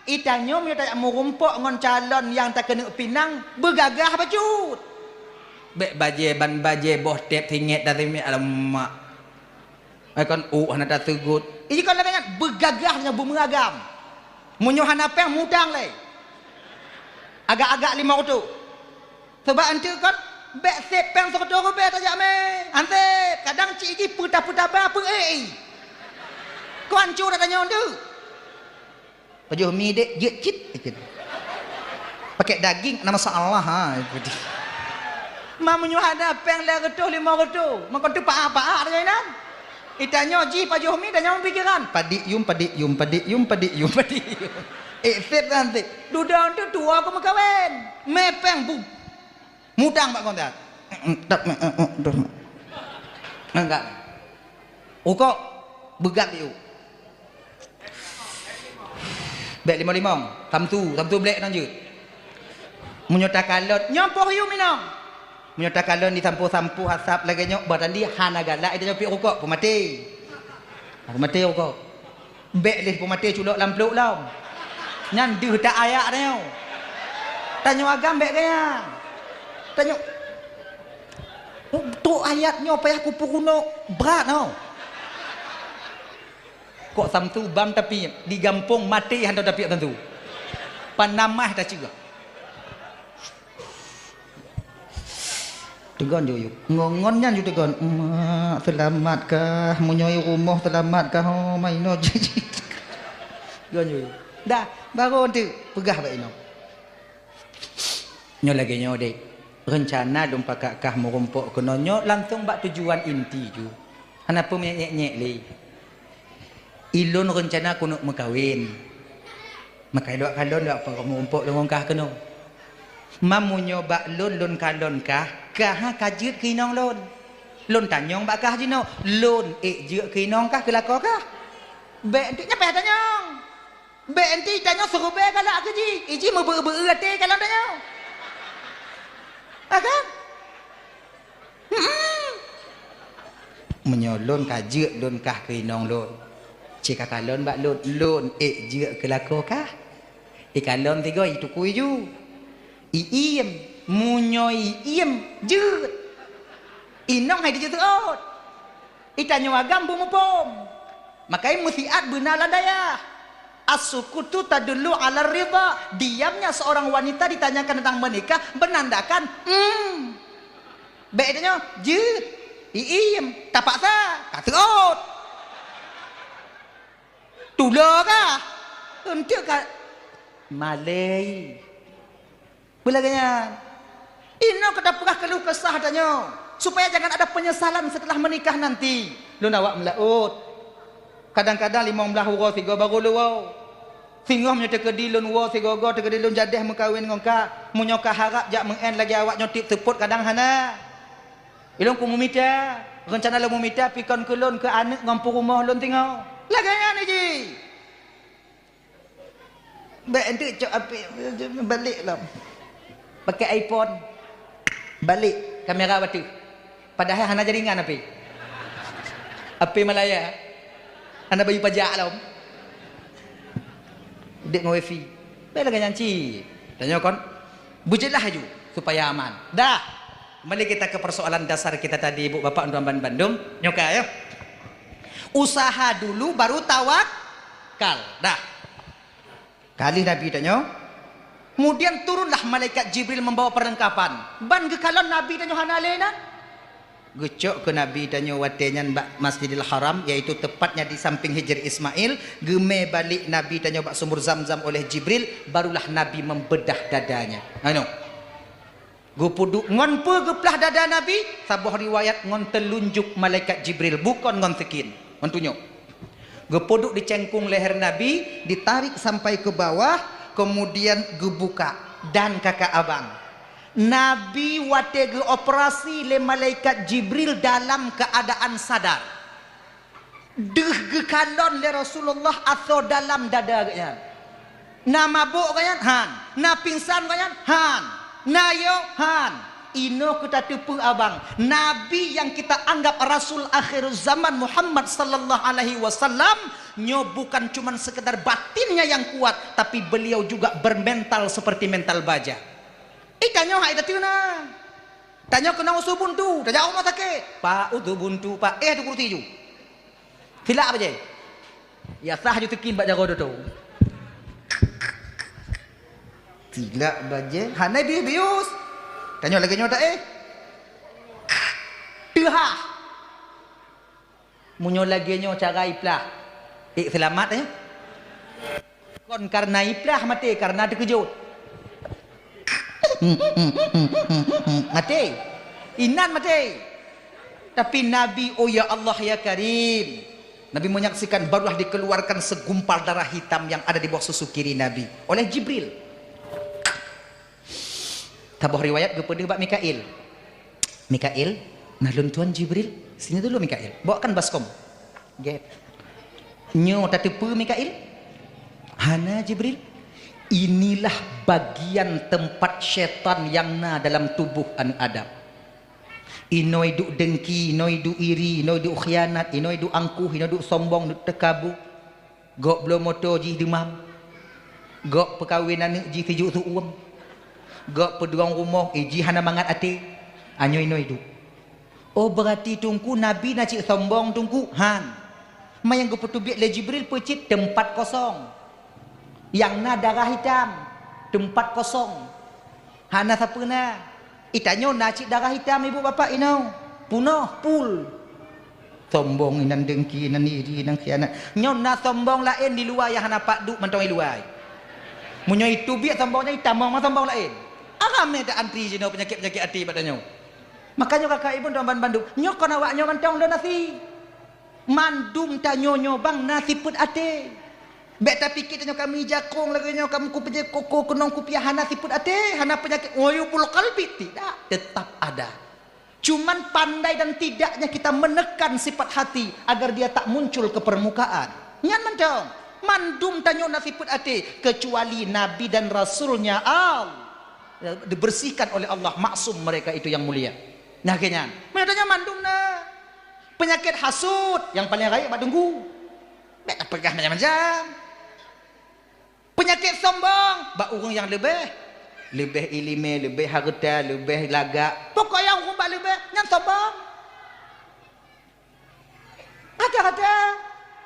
itanyoe meunyoe tajak meurumpok ngon calon nyang takeuneuk pinang, beugagah bacut. Bèk bajèe ban bajèe boh tép singèt dan singèt, alamak. Ai kon ôk hana taseugot. Iji kon lagèe nyan, beugagah nyoe beumeuagam. Meunyoe hana péng, mutang lé. Agak-agak limong reutôh. Sabab eunteuk kon, bèk sép péng sireutôh ribèe tajak mè. Han sép, kadang cit jih peutah-peutah ba peu-ék i. Kon hanco that tanyoe eunteuk. Pajoh mi dek, jeuet cit, ikheun. Pakai daging, na masalah, ha, ikheun. Ma meunyoe hana péng lhèe reutôh, limong reutôh, meukeunong teupaah-paah tanyoe inan. Itanyoe jih pajoh mi, tanyoe pikiran. Padik yum, padik yum, padik yum, padik yum, padik yum. Ék sép kan sép. Dudoe eunteuk tuwoe keu meukawen. Mè péng bu. Mutang bak kontak. Enggak. Rukok, beugab yuk. Bèk limong-limong. Samsu, samsu blék nang jeuet. Meunyoe takalon, nyoe poh yum inong. Meunyoe takalon disampoe-sampoe asap lagèe nyoe, bah tandi hana galak, itanyoe piep rukok, peumaté. Peumaté rukok. Bèk lé peumaté culok lam plôk lom. Nyan deuh that ayat tanyoe. Tanyoe agam bèk gaya. Tanyoe, trok ayat nyoe payah kupeurunoe brat nyoe. Kok samsu bam tapi di gampông maté hantom tapi samsu. Panamah taceue. Teugon ju yuk. Ngon, ngon nyan ju teugon. Mak, seulamat kah? Meunyoe i rumoh seulamat kah? Ho, ma inoe jih. Teugon ju yuk. Dah, barô eunteuk peugah bak inoe. Nyoe lagèe nyoe deh. Reuncana lôn pakat kah meurumpok keunoe nyoe langsong bak tujuan inti ju. Hana peue meunyèk-nyèk lé. Ilôn reuncana keuneuk meukawen. Maka ilôn kalon, ilôn meurumpok lôn ngon kah keunoe. Ma meunyoe bak lôn, lôn kalon kah, kah ka jeuet keu inong lôn. Lôn tanyong bak kah jinoe, lôn ék jeuet keu inong kah, keu lakoe kah? Bèk eunteuk nyan payah tanyong. Bèk eunteuk tanyoe siribèe galak keu jih, iji meubeu-beu até kalon tanyoe. Ha kan? Hmm. Meunyoe lôn ka jeuet lôn kah keu inong lôn, ci ka kalon bak lôn, lôn ék jeuet keu lakoe kah? Ikalon sigoe itukui ju. Iiem, meunyoe iiem, jeuet. Inong hai dijeuet seuôt. Itanyoe agam beumuphom. Makanya meusiat beuna lam dayah. As-sukutu tadullu 'ala ridha. Diamnya seorang wanita ditanyakan tentang menikah menandakan, hmm. Bèk tanyoe, jeuet, iim, tapaksa, ka seuôt. Tulo kah? Eunteuk ka malèe. Beulagèe nyan. Inoe keu tapeugah keuluh kesah tanyoe, supaya jangan ada penyesalan setelah menikah nanti. Lôn awak meulaôt. Kadang-kadang limong blaih uroe sigoe barô lôn woe. Singoh meunyoe teukeudi lôn woe sigoe-goe, teukeudi lôn jadeh meukawen ngon ka. Meunyoe ka harab jak meu'en lagèe awak nyoe tiep seupôt kadang hana. Ilôn ku meumita, reuncana lôn meumita pikon keu lôn keu aneuk ngon peurumoh lôn singoh. Lagèe nyan jih. Bèk eunteuk cok apé, balek lom. Pakai iPhone. Balek kamera bateue. Padahai hana jaringan apé. Apé Malaya. Hana bayeue pajak lom. Dek ngon wifi. Bèk lagèe nyan cit. Tanyoe kon beujeulaih laju supaya aman. Dah. Kembali kita ke persoalan dasar kita tadi, Ibu Bapak, tuan-tuan bandum. Nyoe ka ya. Usaha dulu baru tawakal. Dah. Ka lheueh Nabi tanyoe, kemudian turunlah malaikat Jibril membawa perlengkapan. Ban geukalon Nabi tanyoe hana lé na. Geucok keu Nabi tanyoe watèe nyan bak Masjidil Haram, yaitu tepatnya di samping Hijr Ismail. Geumè balek Nabi tanyoe bak sumur Zamzam oleh Jibril, barulah Nabi membedah dadanya. Anu. Geupeuduek ngon peue geuplah dada Nabi? Saboh riwayat ngon teulunjuk malaikat Jibril, bukon ngon sikin, ngon tunyok. Geupeuduek di cengkong leher Nabi, ditarik sampai ke bawah, kemudian geubuka dan kakak abang. Nabi watèe geuoperasi lé malaikat Jibril dalam keadaan sadar. Deuh geukalon lé Rasulullah asoe dalam dada geuhnyan. Na mabök geuhnyan? Han. Na pingsan geuhnyan? Han. Na yo? Han. Inoe keu tateupeue abang, Nabi yang kita anggap Rasul akhiruz zaman Muhammad sallallahu alaihi wasallam, nyoe bukan cuman sekedar batinnya yang kuat, tapi beliau juga bermental seperti mental baja. Eh, tanyoe hai tateuna. Tanyoe keunong usu buntu, tajak rumoh sakét. Pak, usu buntu, Pak. Eh, tu kursi ju. Silak bajèe. Ya sah ju teukin bak jaroe doto. Silak bajèe, hana bius-bius. Tanyoe lagèe nyoe tak eh? Teuhah. Meunyoe lagèe nyoe cara iplah. Eh, seulamat eh. Kon karena iplah maté, karena teukeujot. Maté. Inan maté. Tapi Nabi, oh ya Allah ya Karim, Nabi menyaksikan barulah dikeluarkan segumpal darah hitam yang ada di bawah susu kiri Nabi oleh Jibril. Saboh riwayat geupeudeuh bak Mikail. Mikail, nah lôn tuan Jibril, sini dulu Mikail. Bawakan baskom. Gét. Nyoe tateupeue Mikail? Hana Jibril. Inilah bagian tempat syaitan yang na dalam tubuh aneuk Adam. Inoe duek dengki, inoe duek iri, inoe duek khianat, inoe duek angkuh, inoe duek sombong, duek teukabu. Gok bloe moto jih deumam. Gok peukawen aneuk jih sijuek seuuem. Gok peudong rumoh, eh, jih hana mangat até. Anyoe inoe duek. Oh, beurati Teungku Nabi na cit sombong Teungku? Han. Ma nyang geupeuteubiet lé Jibril peucit teumpat kosong. Nyang na darah hitam, teumpat kosong. Hana sapeue na. Itanyoe na cit darah hitam ibu bapak inoe. Punoh, pul. Sombong inan dengki, inan iri, inan khianat. Nyoe na sombong laén di luwa nyang hana pat duek mantong i luwa. Meunyoe iteubiet sombong nyan itamong ma sombong laén. Aram mé ta antri jinoe peunyakét-peunyakét até bak tanyoe. Makanya kakak ibu tuan ban bandum, nyoe kon awak nyoe mantong lôn asi. Mandum tanyoe nyoe bang na sifeuet até. Bèk tapiké tanyoe kami jakong lagèe nyoe, kami kupeujeuet koko keunong kupiah hana sifeuet até, hana peunyakét uyubul qalbi, tidak, tetap ada. Cuman pandai dan tidaknya kita menekan sifat hati agar dia tak muncul ke permukaan. Nyan mantong, mandum tanyoe na sifeuet até, kecuali Nabi dan Rasulnya Allah dibersihkan oleh Allah, maksum mereka itu yang mulia. Nah, keu nyan. Meunyoe tanyoe mandum na. Peunyakét hasut nyang paleng rayeuk bak teungku. Bèk tapeugah macam-macam. Peunyakét sombong bak ureueng nyang leubeh. Leubeh ileumèe, leubeh hareuta, leubeh lagak. Pokok nyang ureueng bak leubeh, nyan sombong. Rata-rata.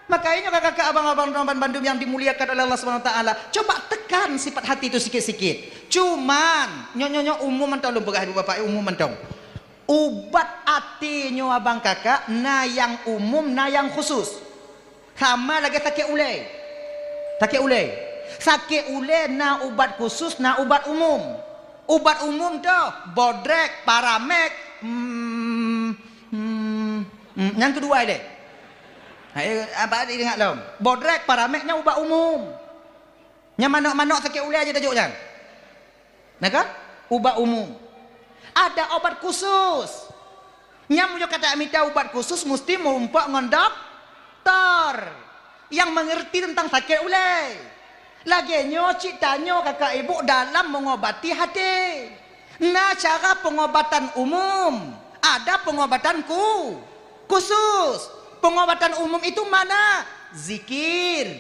Makanya kakak-kakak, abang-abang, teman bandum yang dimuliakan oleh Allah Subhanahu Wa Taala, coba tekan sifat hati itu sikit-sikit. Cuman, nyoe, nyoe, nyoe umum mantong lôn peugah, ibu bapak, umum mantong. Ubat até nyoe abang kakak, na nyang umum, na nyang khusus. Sama lagée sakét ulée. Sakét ulée. Sakét ulée na ubat khusus, na ubat umum. Ubat umum toh, bodrek, paramek, hmm, hmm, hmm, nyang keudua ilée. Ha, eh, apa ingat lom? Bodrek, paramek nyan ubat umum. Nyang manök-manök sakét ulée aja tajok nyan. Nah kan? Ubat umum. Ada obat khusus. Nyang meunyoe ka tamita ubat khusus, musti meurumpok ngon doktor nyang mengerti tentang sakét ulée. Lagée nyoe cit tanyoe kakak ibu dalam mengobati hati. Na cara pengobatan umum, ada pengobatan ku-, khusus. Pengobatan umum itu mana? Zikir.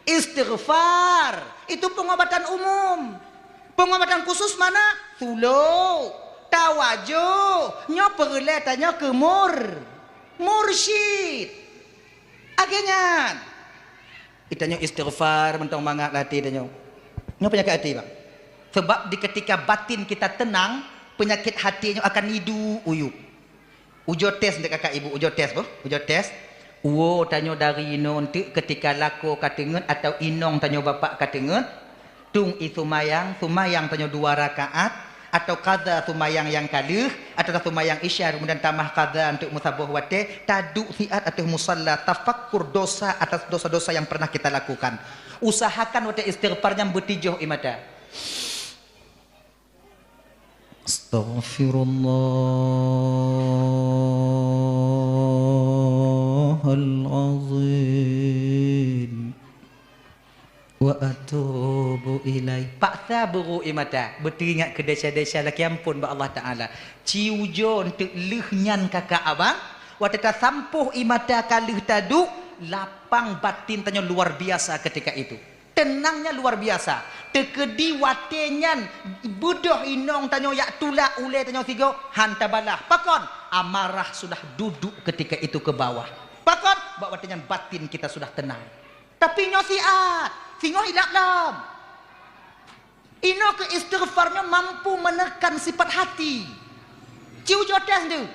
Istighfar, itu pengobatan umum. Pengobatan khusus mana? Thulu, tawajuh, nyoe peureulée tanyoe keu mur-, mursyid. Lagée nyan. Itanyoe istighfar mantong mangat lam até tanyoe. Nyoe peunyakét até, Bang. Sebab di ketika batin kita tenang, penyakit hati nyoe akan iduek-uyuek. Ujoe tes dek kakak ibu, ujoe tes boh, ujoe tes. Uwoe tanyoe dari inoe enteuk ketika lakoe ka teungeut atau inong tanyoe bapak ka teungeut, tueng ie seumayang, seumayang tanyoe dua rakaat, atau qadha seumayang nyang ka lheueh, atau seumayang isya kemudian tamah qadha enteuk meusaboh watée, taduek siat ateueh musalla, tafakkur dosa atas dosa-dosa yang pernah kita lakukan. Usahakan watée istighfar nyan beutijoh ie mata. Astaghfirullahalazim. Wa atubu ilaih. Paksa beurôk ie mata, beuteuingat keu desya-desya lakée amphon bak Allah Taala. Ci ujoe enteuk lheueh nyan kakak abang, watée tasampôh ie mata ka lheueh taduek, lapang batin tanyoe luar biasa ketika itu. Teunangnya luar biasa. Teukeudi watée nyan beudôh inong tanyoe jak tulak ulée tanyoe sigoe, han tabalah. Pakon? Amarah sudah duduk ketika itu ke bawah. Pakon? Bak watée nyan batin kita sudah tenang. Tapi nyoe siat, singoh ilap lom. Inoe keu istighfar nyoe mampu menekan sifat hati. Ci ujoe tes tu.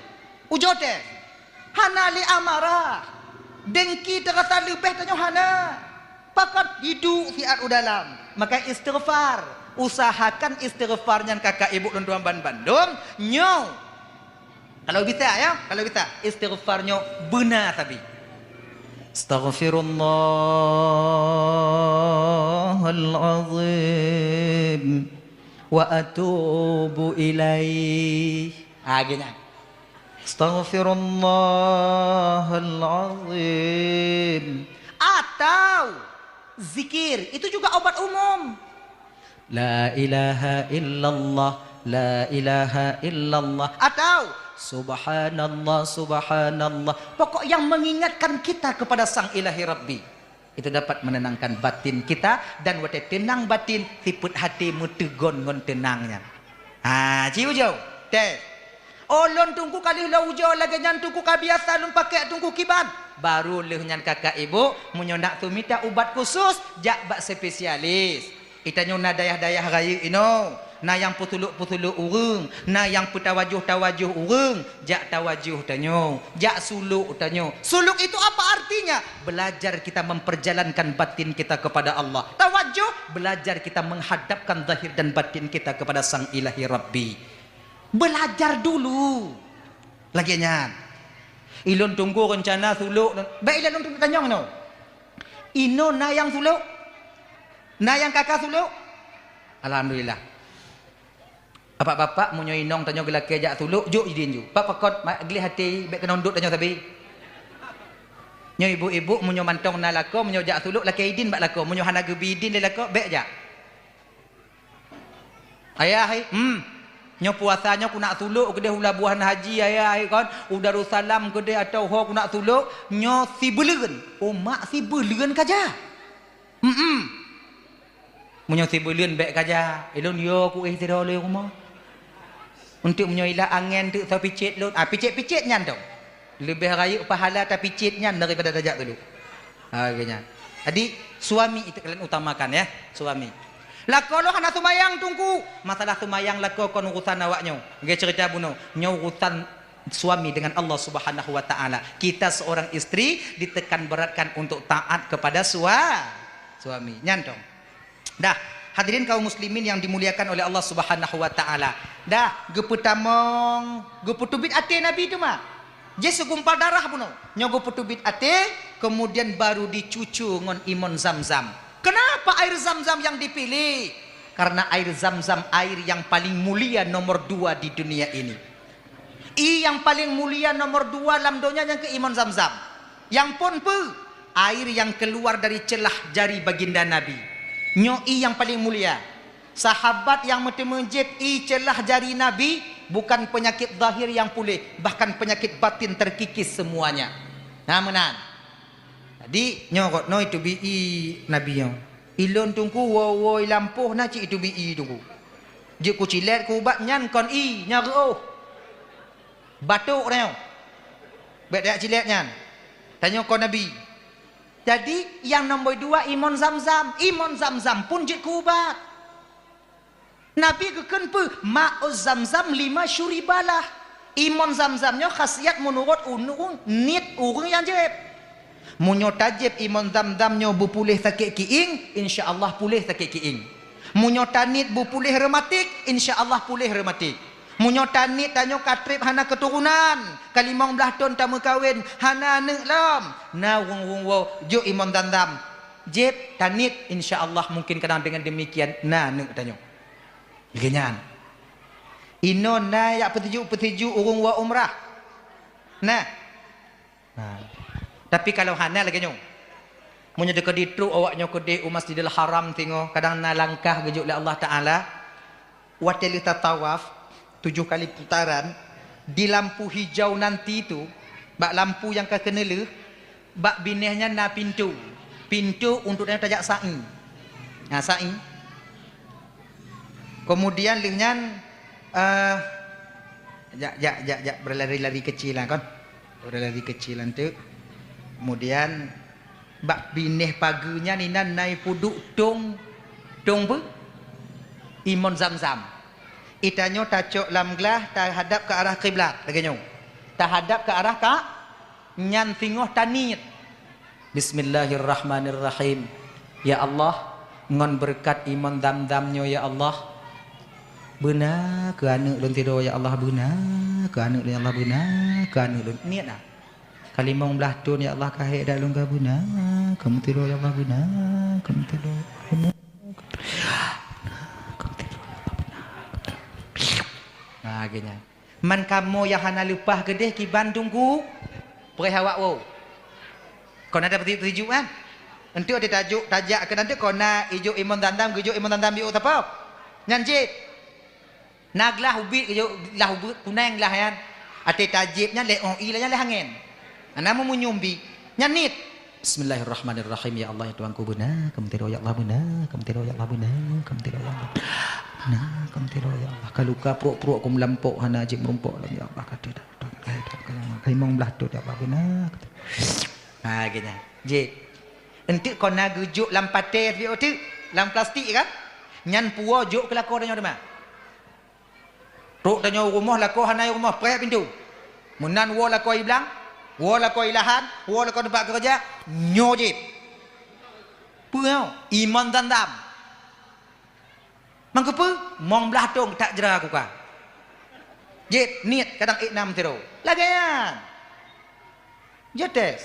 Ujoe tes. Hana lé amarah. Dengki teurasa leubeh tanyoe hana. Pakon? Iduek siat u dalam. Maka istighfar. Usahakan istighfar nyan kakak ibu lôn tuan ban bandum. Nyoe. Kalau bisa ya, kalau bisa. Istighfar nyoe beuna sabe. Astaghfirullahalazim. Wa atubu ilaih. Ah, gini. Astaghfirullahalazim. Atau zikir, itu juga obat umum. La ilaha illallah, la ilaha illallah. Atau subhanallah, subhanallah. Pokok yang mengingatkan kita kepada Sang Ilahi Rabbi. Itu dapat menenangkan batin kita, dan watée teunang batin, sifat hati meuteugon ngon teunang nyan. Ha, ci ujoe. Tes. Oh, lôn teungku ka lheueh lôn ujoe lagée nyan teungku ka biasa lôn pakai teungku kiban. Baru lheueh nyan kakak ibu, meunyoe nak teumita ubat khusus, jak bak spesialis. Itanyoe na dayah-dayah rayeuk inoe, na nyang peusulok-peusulok ureuëng, na nyang peutawajoh-tawajoh ureuëng, jak tawajoh tanyoe, jak sulok tanyoe. Sulok itu apa artinya? Belajar kita memperjalankan batin kita kepada Allah. Tawajoh, belajar kita menghadapkan zahir dan batin kita kepada Sang Ilahi Rabbi. Belajar dulu. Lagée nyan. Ilôn teungku rencana sulok, bék ilôn teungku tanyong inoe. Inoe na nyang sulok? Na nyang kaka sulok? Alhamdulillah. Bapak-bapak, meunyoe inong tanyoe geulakée jak sulok, jok idin ju. Pak pakot, ma-, gleh até, bék keunoe dot tanyoe sabe. Nyoe ibu-ibu, meunyoe mantong na lakoe, meunyoe jak sulok, lakée idin bak lakoe. Meunyoe hana geubi idin lé lakoe, bék jak. Ayah, hai, hmm. Nyoe puasa nyoe ku nak sulok keudeh u Labuhan Haji, ayah, hai, kon. U Darussalam keudeh atau ho ku nak sulok, nyoe sibuleuen. Oh, mak, sibuleuen ka jak. Hmm. Meunyoe sibuleuen bék ka jak, ilôn yo ku éh sidroe lé rumoh. Untuk meunyoe ilah angén teuk soe picet lôn, ah, picet-picet nyan tu. Leubeh rayeuk pahala tapicet nyan daripada tajak sulok. Lagèe nyan. Jadi, suami itu kalian utamakan, ya, suami. Lakoe lôn hana seumayang, Teungku. Masalah seumayang lakoe kon urusan awak nyoe. Lagèe cerita bunoe, nyoe urusan suami dengan Allah Subhanahu wa Ta'ala. Kita seorang istri ditekan beratkan untuk taat kepada sua-, suami. Nyan dong. Dah, hadirin kaum muslimin yang dimuliakan oleh Allah Subhanahu wa Ta'ala. Dah, geupeutamong, geupeuteubiet até Nabi teuma. Jih seugumpal darah bunoe. Nyoe geupeuteubiet até, kemudian baru dicucu ngon imon Zam-Zam. Kenapa air Zam-Zam yang dipilih? Karena air Zam-Zam air yang paling mulia nomor dua di dunia ini. Ie nyang paleng mulia nomor dua lam donya nyang keu imon Zam-Zam. Nyang phon peue? Air nyang keuluar dari ceulah jari baginda Nabi. Nyoe ie nyang paleng mulia. Sahabat nyang meuteumé jieb ie ceulah jari Nabi, bukan peunyakét zahir nyang puléh, bahkan peunyakét batin terkikis semuanya. Na meunan. Jadi, nyoe gobnyoe iteubiet ie Nabi nyoe. Ilôn Teungku woe-woe i lampôh na cit iteubiet ie Teungku. Jeuet kucilét keu ubat nyan kon ie, nyan reuôh. Batuk tanyoe. Bèk tajak cilét nyan. Tanyoe kon Nabi. Jadi, nyang nomor dua imon Zam-Zam. Imon Zam-Zam pun jeuet keu ubat. Nabi geukheun peue? Ma'u Zam-Zam lima syuribalah. Imon Zam-Zam nyoe khasiat meunurot ureueng niet ureueng nyang jieb. Meunyoe tajieb imon Zam-Zam nyoe beupuléh sakét kiéng, insya Allah puléh sakét kiéng. Meunyoe taniet beupuléh reumatik, insya Allah puléh reumatik. Meunyoe taniet tanyoe ka trép hana keuturonan, ka limong blaih thon tameukawen, hana aneuk lom, na ureueng-ureueng woe, jok imon Zam-Zam. Jieb, taniet, insya Allah mungkin kadang dengan demikian na aneuk tanyoe. Lagèe nyan. Inoe na jak peutuju-peutuju ureueng woe umrah. Nah. Nah. Tapi kalau hana lagèe nyoe. Meunyoe teukeudi trok awak nyoe keudeh u Masjidil Haram singoh, kadang na langkah geujok lé Allah Taala. Watèe lheueh tatawaf tujoh kali putaran, di lampu hijau nanti tu, bak lampu nyang ka keuneulheueh, bak binéh nyan na pintoe. Pintoe untuk tanyoe tajak sa'i. Na sa'i. Kemudian lheueh nyan, eh, jak, jak, jak, jak, berlari-lari kecil lah kon. Berlari kecil lah tu. Kemudian bak binéh pageue nyan inan na ipeuduek tong, tong peue? Imon Zam-Zam. Itanyoe tacok lam glah tahadap ke arah kiblat, lagèe nyoe. Tahadap ke arah ka, nyan singoh taniet. Bismillahirrahmanirrahim. Ya Allah, ngon beureukat imon Zam-Zam nyoe ya Allah, beuna keu aneuk lôn sidroe ya Allah, beuna keu aneuk lôn ya Allah, beuna keu aneuk lôn. Niet na. Ka limong blaih thon ya Allah, ka hék dak lôn ka beuna keu meusidroe ya Allah, beuna keu meusidroe. Beuna keu meusidroe ya Allah, beuna keu meusidroe. Nah, lagèe nyan. Man kamoe nyang hana leupah keudeh kiban Teungku, preh awak woe. Kon na tapeusijuek-sijuek kan? Enteuk teutajok tajak keu nanteuk kon na ijok imon Zam-Zam, geujok imon Zam-Zam jok sapo? Nyan jieb. Na glah ubit geujok, glah ubit kuneng glah nyan. Até tajieb nyan lé ong ie nyan lé angén. Hana meumunyum bi. Nyan niet. Bismillahirrahmanirrahim. Ya Allah, ya Tuhanku, beuna keu meusidroe ya Allah, beuna keu meusidroe ya Allah, beuna keu meusidroe ya Allah. Beuna keu meusidroe ya Allah. Ka luka pruek-pruek ku meulampok hana jeuet meurumpok lom ya Allah, ka teudak. Ka limong blaih thon ya Allah, beuna. Ha, lagèe nyan. Jieb. Enteuk kon na geujok lam patè, lam plastik kan? Nyan puwoe jok keu lakoe tanyoe teuma. Trok tanyoe u rumoh, lakoe hana i rumoh, preh pintoe. Meunan woe lakoe i blang, woe lakoe i lahan, woe lakoe teumpat keureuja, nyoe jieb. Peue nyoe? Imon Zam-Zam. Mangkeupeue? Mong blaih thon that jra kuka. Jieb, niet, kadang ék nam sidroe. Lagèe nyan. Jeuet tes.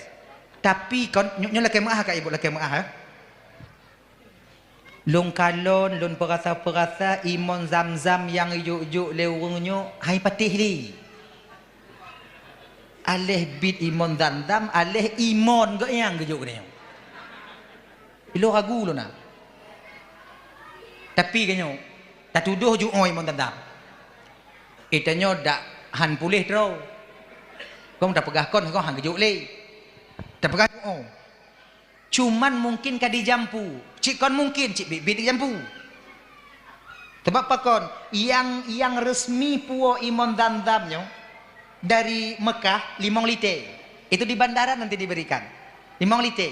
Tapi kon, nyoe, nyoe lakèe meu'ah ka ibu, lakèe meu'ah, eh. Lôn kalon, lôn peurasa-peurasa imon Zam-Zam nyang ijok-jok lé ureueng nyoe hai patéh lé. Aléh bit imon Zam-Zam, aléh imon geuh nyang geujok geutanyoe. Ilôn ragu lôn na. Tapi geutanyoe tatudoh jok imon Zam-Zam. Geutanyoe dak han puléh droe. Kong tapeugah kon, kong han geujok lé. Tapeugah jok. Cuman mungkin ka dijampu. Cit kon mungkin, cit biet-biet dijampu. Sebab pakon, nyang, nyang resmi puwoe imon Zam-Zam nyoe dari Mekah limong lité. Itu di bandara nanti diberikan. Limong lité.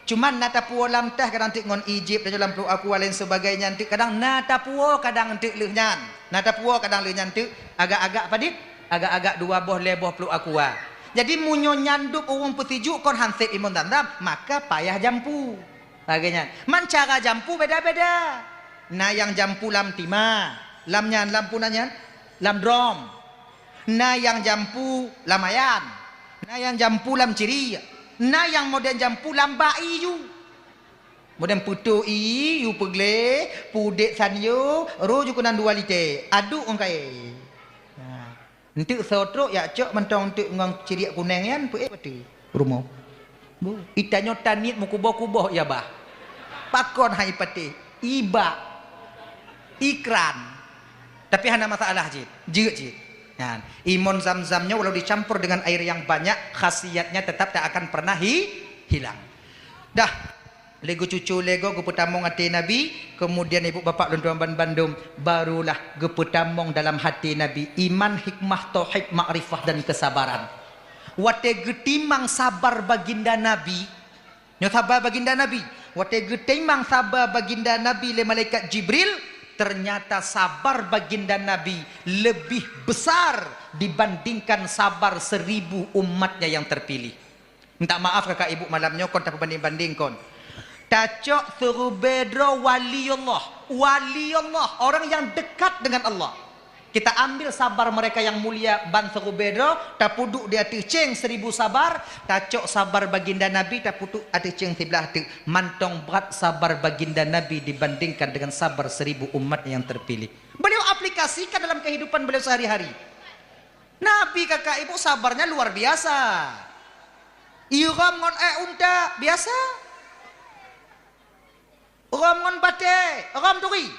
Cuman na tapuwoe lam teh kadang teuk ngon ijib, tanyoe lam pluek aqua lain sebagainya teuk kadang na tapuwoe kadang teuk lheueh nyan. Na tapuwoe kadang lheueh nyan teuk agak-agak padit, agak-agak dua boh lhèe boh pluek aqua. Jadi meunyoe nyandop ureuëng peusijuek kon han sép imon Zamzam, maka payah jampu. Lagée nyan. Man cara jampu beda-beda. Na nyang jampu lam tima, lam nyan, lam puna nyan, lam drom. Na nyang jampu lam ayan. Na nyang jampu lam ciri. Na nyang modern jampu lam bak ié ju. Modern peutoh ié ju peugleh, pudek sanyo, roh ju keunan dua lite. Aduk ong kae. Nah. Enteuk soe trok jak cok mantong enteuk ngon ciriek kuneng nyan peuék bateue rumoh. Bu, itanyoe taniet meukuboh-kuboh ya bah. Pakon hai patéh? Ibak. Ikran. Tapi hana masalah cit. Jeuet cit. Nyan. Imon Zamzam nyoe walau dicampur dengan air yang banyak, khasiatnya tetap tak akan pernah hi-, hilang. Dah. Lé geucucu lé goe geupeutamong até Nabi, kemudian ibu bapak lôn tuan ban bandum, barulah geupeutamong dalam até Nabi iman, hikmah, tauhid, makrifah dan kesabaran. Watée geutimang sabar baginda Nabi, nyoe sabar baginda Nabi, watée geutimang sabar baginda Nabi lé malaikat Jibril, ternyata sabar baginda Nabi lebih besar dibandingkan sabar seribu umatnya yang terpilih. Minta maaf kakak ibu malam nyoe kon tapeurbanding-banding kon. Tacok seurubée droe wali Allah. Wali Allah, orang yang dekat dengan Allah. Kita ambil sabar mereka yang mulia ban seurubée droe, tapeuduek di ateueh céng seribu sabar, tacok sabar baginda Nabi, tapeuduek ateueh céng siblaih teuk. Mantong brat sabar baginda Nabi dibandingkan dengan sabar seribu umat yang terpilih. Beliau aplikasikan dalam kehidupan beliau sehari-hari. Nabi kakak ibu sabarnya luar biasa. Irom ngon ék unta biasa. Rom ngon batée, rom turi.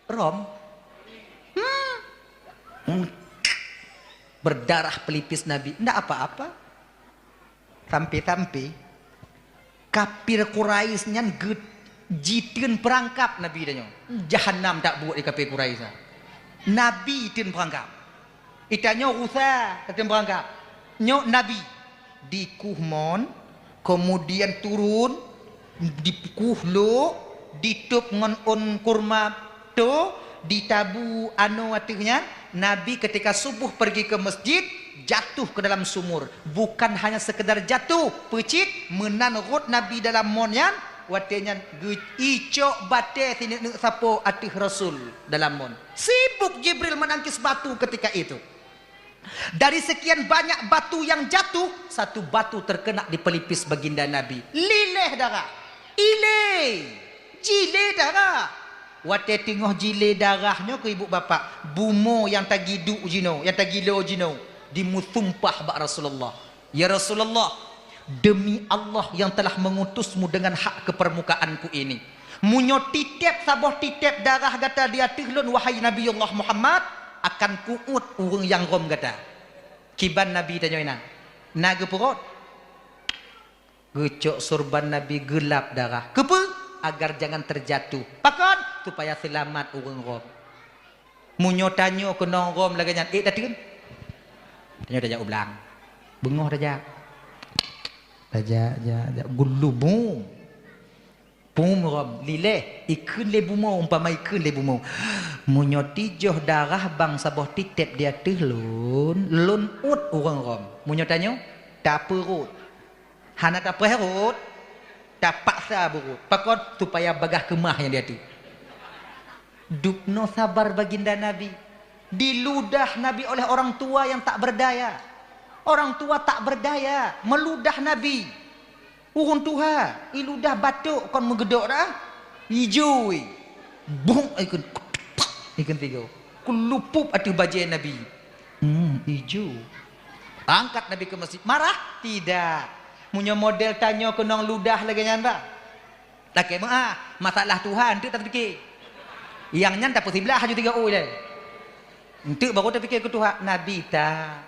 Rom. Hmm. Hmm. Berdarah pelipis Nabi, ndak apa-apa. Sampai-sampai kafir Quraisy nyan geu-, jiteun peurangkab Nabi tanyoe. Jahanam tak buet di kafir Quraisy nyan. Nabi teun peurangkab. Itanyoe rusa, tatem beurangkab. Nyoe Nabi dikuh mon, kemudian turun, dikuh lok, ditôb ngon ôn kurma to, ditabu anoe ateueh nyan. Nabi ketika subuh pergi ke masjid, jatuh ke dalam sumur. Bukan hanya sekedar jatuh, peucit, meunan rhot Nabi dalam mon nyan, watée nyan geu-, icok batée sineuk-neuk sapo ateueh Rasul dalam mon. Sibuk Jibril menangkis batu ketika itu. Dari sekian banyak batu yang jatuh, satu batu terkena di pelipis baginda Nabi. Lileh darah. Ilé. Jilé darah. Watée teungoh jilé darah nyoe keu ibu bapak, bumoe nyang tagiduek jinoe, nyang tagilo jinoe, dimeusumpah bak Rasulullah. Ya Rasulullah, demi Allah yang telah mengutusmu dengan hak ke permukaanku ini, meunyoe titeb saboh titeb darah gata di ateueh lôn, wahai Nabiullah Muhammad, akan kuuet ureuëng nyang rom gata. Kiban Nabi tanyoe inan, na geupeurot. Geucok surban Nabi geulab darah. Keupeue? Agar jangan terjatuh. Pakon? Supaya seulamat ureuëng rom. Meunyoe tanyoe keunong rom lagée nyan, ék tateun? Tanyoe tajak u blang. Beungoh tajak. Tajak, jak, jak. Gulubu. Pum rom, lileh, ikheun lé bumoe, umpama ikheun lé bumoe. Meunyoe tijoh darah bang saboh titeb di ateueh lôn, lôn uet ureuëng rom. Meunyoe tanyoe, tapeurot. Hana tapreh rot, tapaksa beurot. Pakon? Supaya bagaih keumah nyang di ateueh. Dubnoe sabar baginda Nabi. Diludah Nabi oleh orang tua yang tak berdaya. Orang tua tak berdaya, meludah Nabi. Ureuëng tuha, iludah batok kon meugeudok dah. Ijo, bung, ikheun, ikheun tiga. Keulupup ateueh bajée Nabi. Hmm, ijo. Angkat Nabi ke masjid. Marah? Tidak. Meunyoe model tanyoe keunong ludah lagée nyan, bah. Lakée meuah, masalah tuha enteuk tapike. Nyang nyan tapeusiblah aju tiga u ilée. Enteuk baru tapike keu tuha, Nabi ta.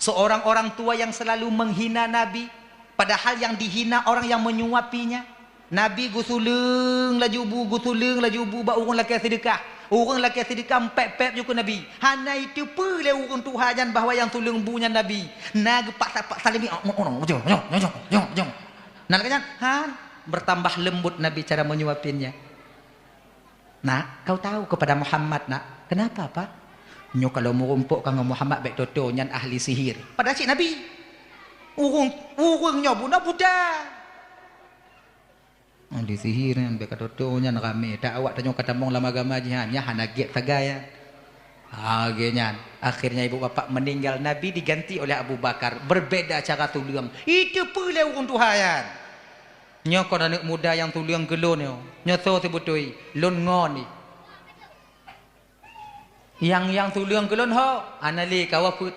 Seorang orang tua yang selalu menghina Nabi, padahal yang dihina orang yang menyuapinya. Nabi geusuleueng laju bu, geusuleueng laju bu bak ureuëng lakée seudeukah. Ureuëng lakée seudeukah mpép-pép ju keu Nabi. Hana iteupeue lé ureuëng tuha nyan bahwa nyang suleueng bu nyan Nabi. Na geupaksa-paksa lé mi, "Oh, oh, oh, jong, jong, jong, jong, jong, jong." Nah, lagée nyan, han, bertambah lembut Nabi cara menyuapinnya. "Nak, kau tahu kepada Muhammad, nak?" "Kenapa, Pak?" "Nyoe kalau meurumpok ka ngon Muhammad bék toto nyan ahli sihir." Padahai cit Nabi. Ureuëng, ureuëng nyoe bunoe buta. Ahli sihir nyan bék ka toto nyan ramé. Tak awak tanyoe ka tamong lam agama jih nyan, nyan hana gét sagai nyan. Lagée nyan, akhirnya ibu bapak meninggal, Nabi diganti oleh Abu Bakar. Berbeda cara tuleueng. Itu peue lé ureuëng tuha nyan. Nyoe kon aneuëk muda nyang tuleueng keu lôn nyoe. Nyoe soe seubeutôi? Lôn ngon jih. Nyang, nyang tuleueng keu lôn ho, hana lé kawa peuet.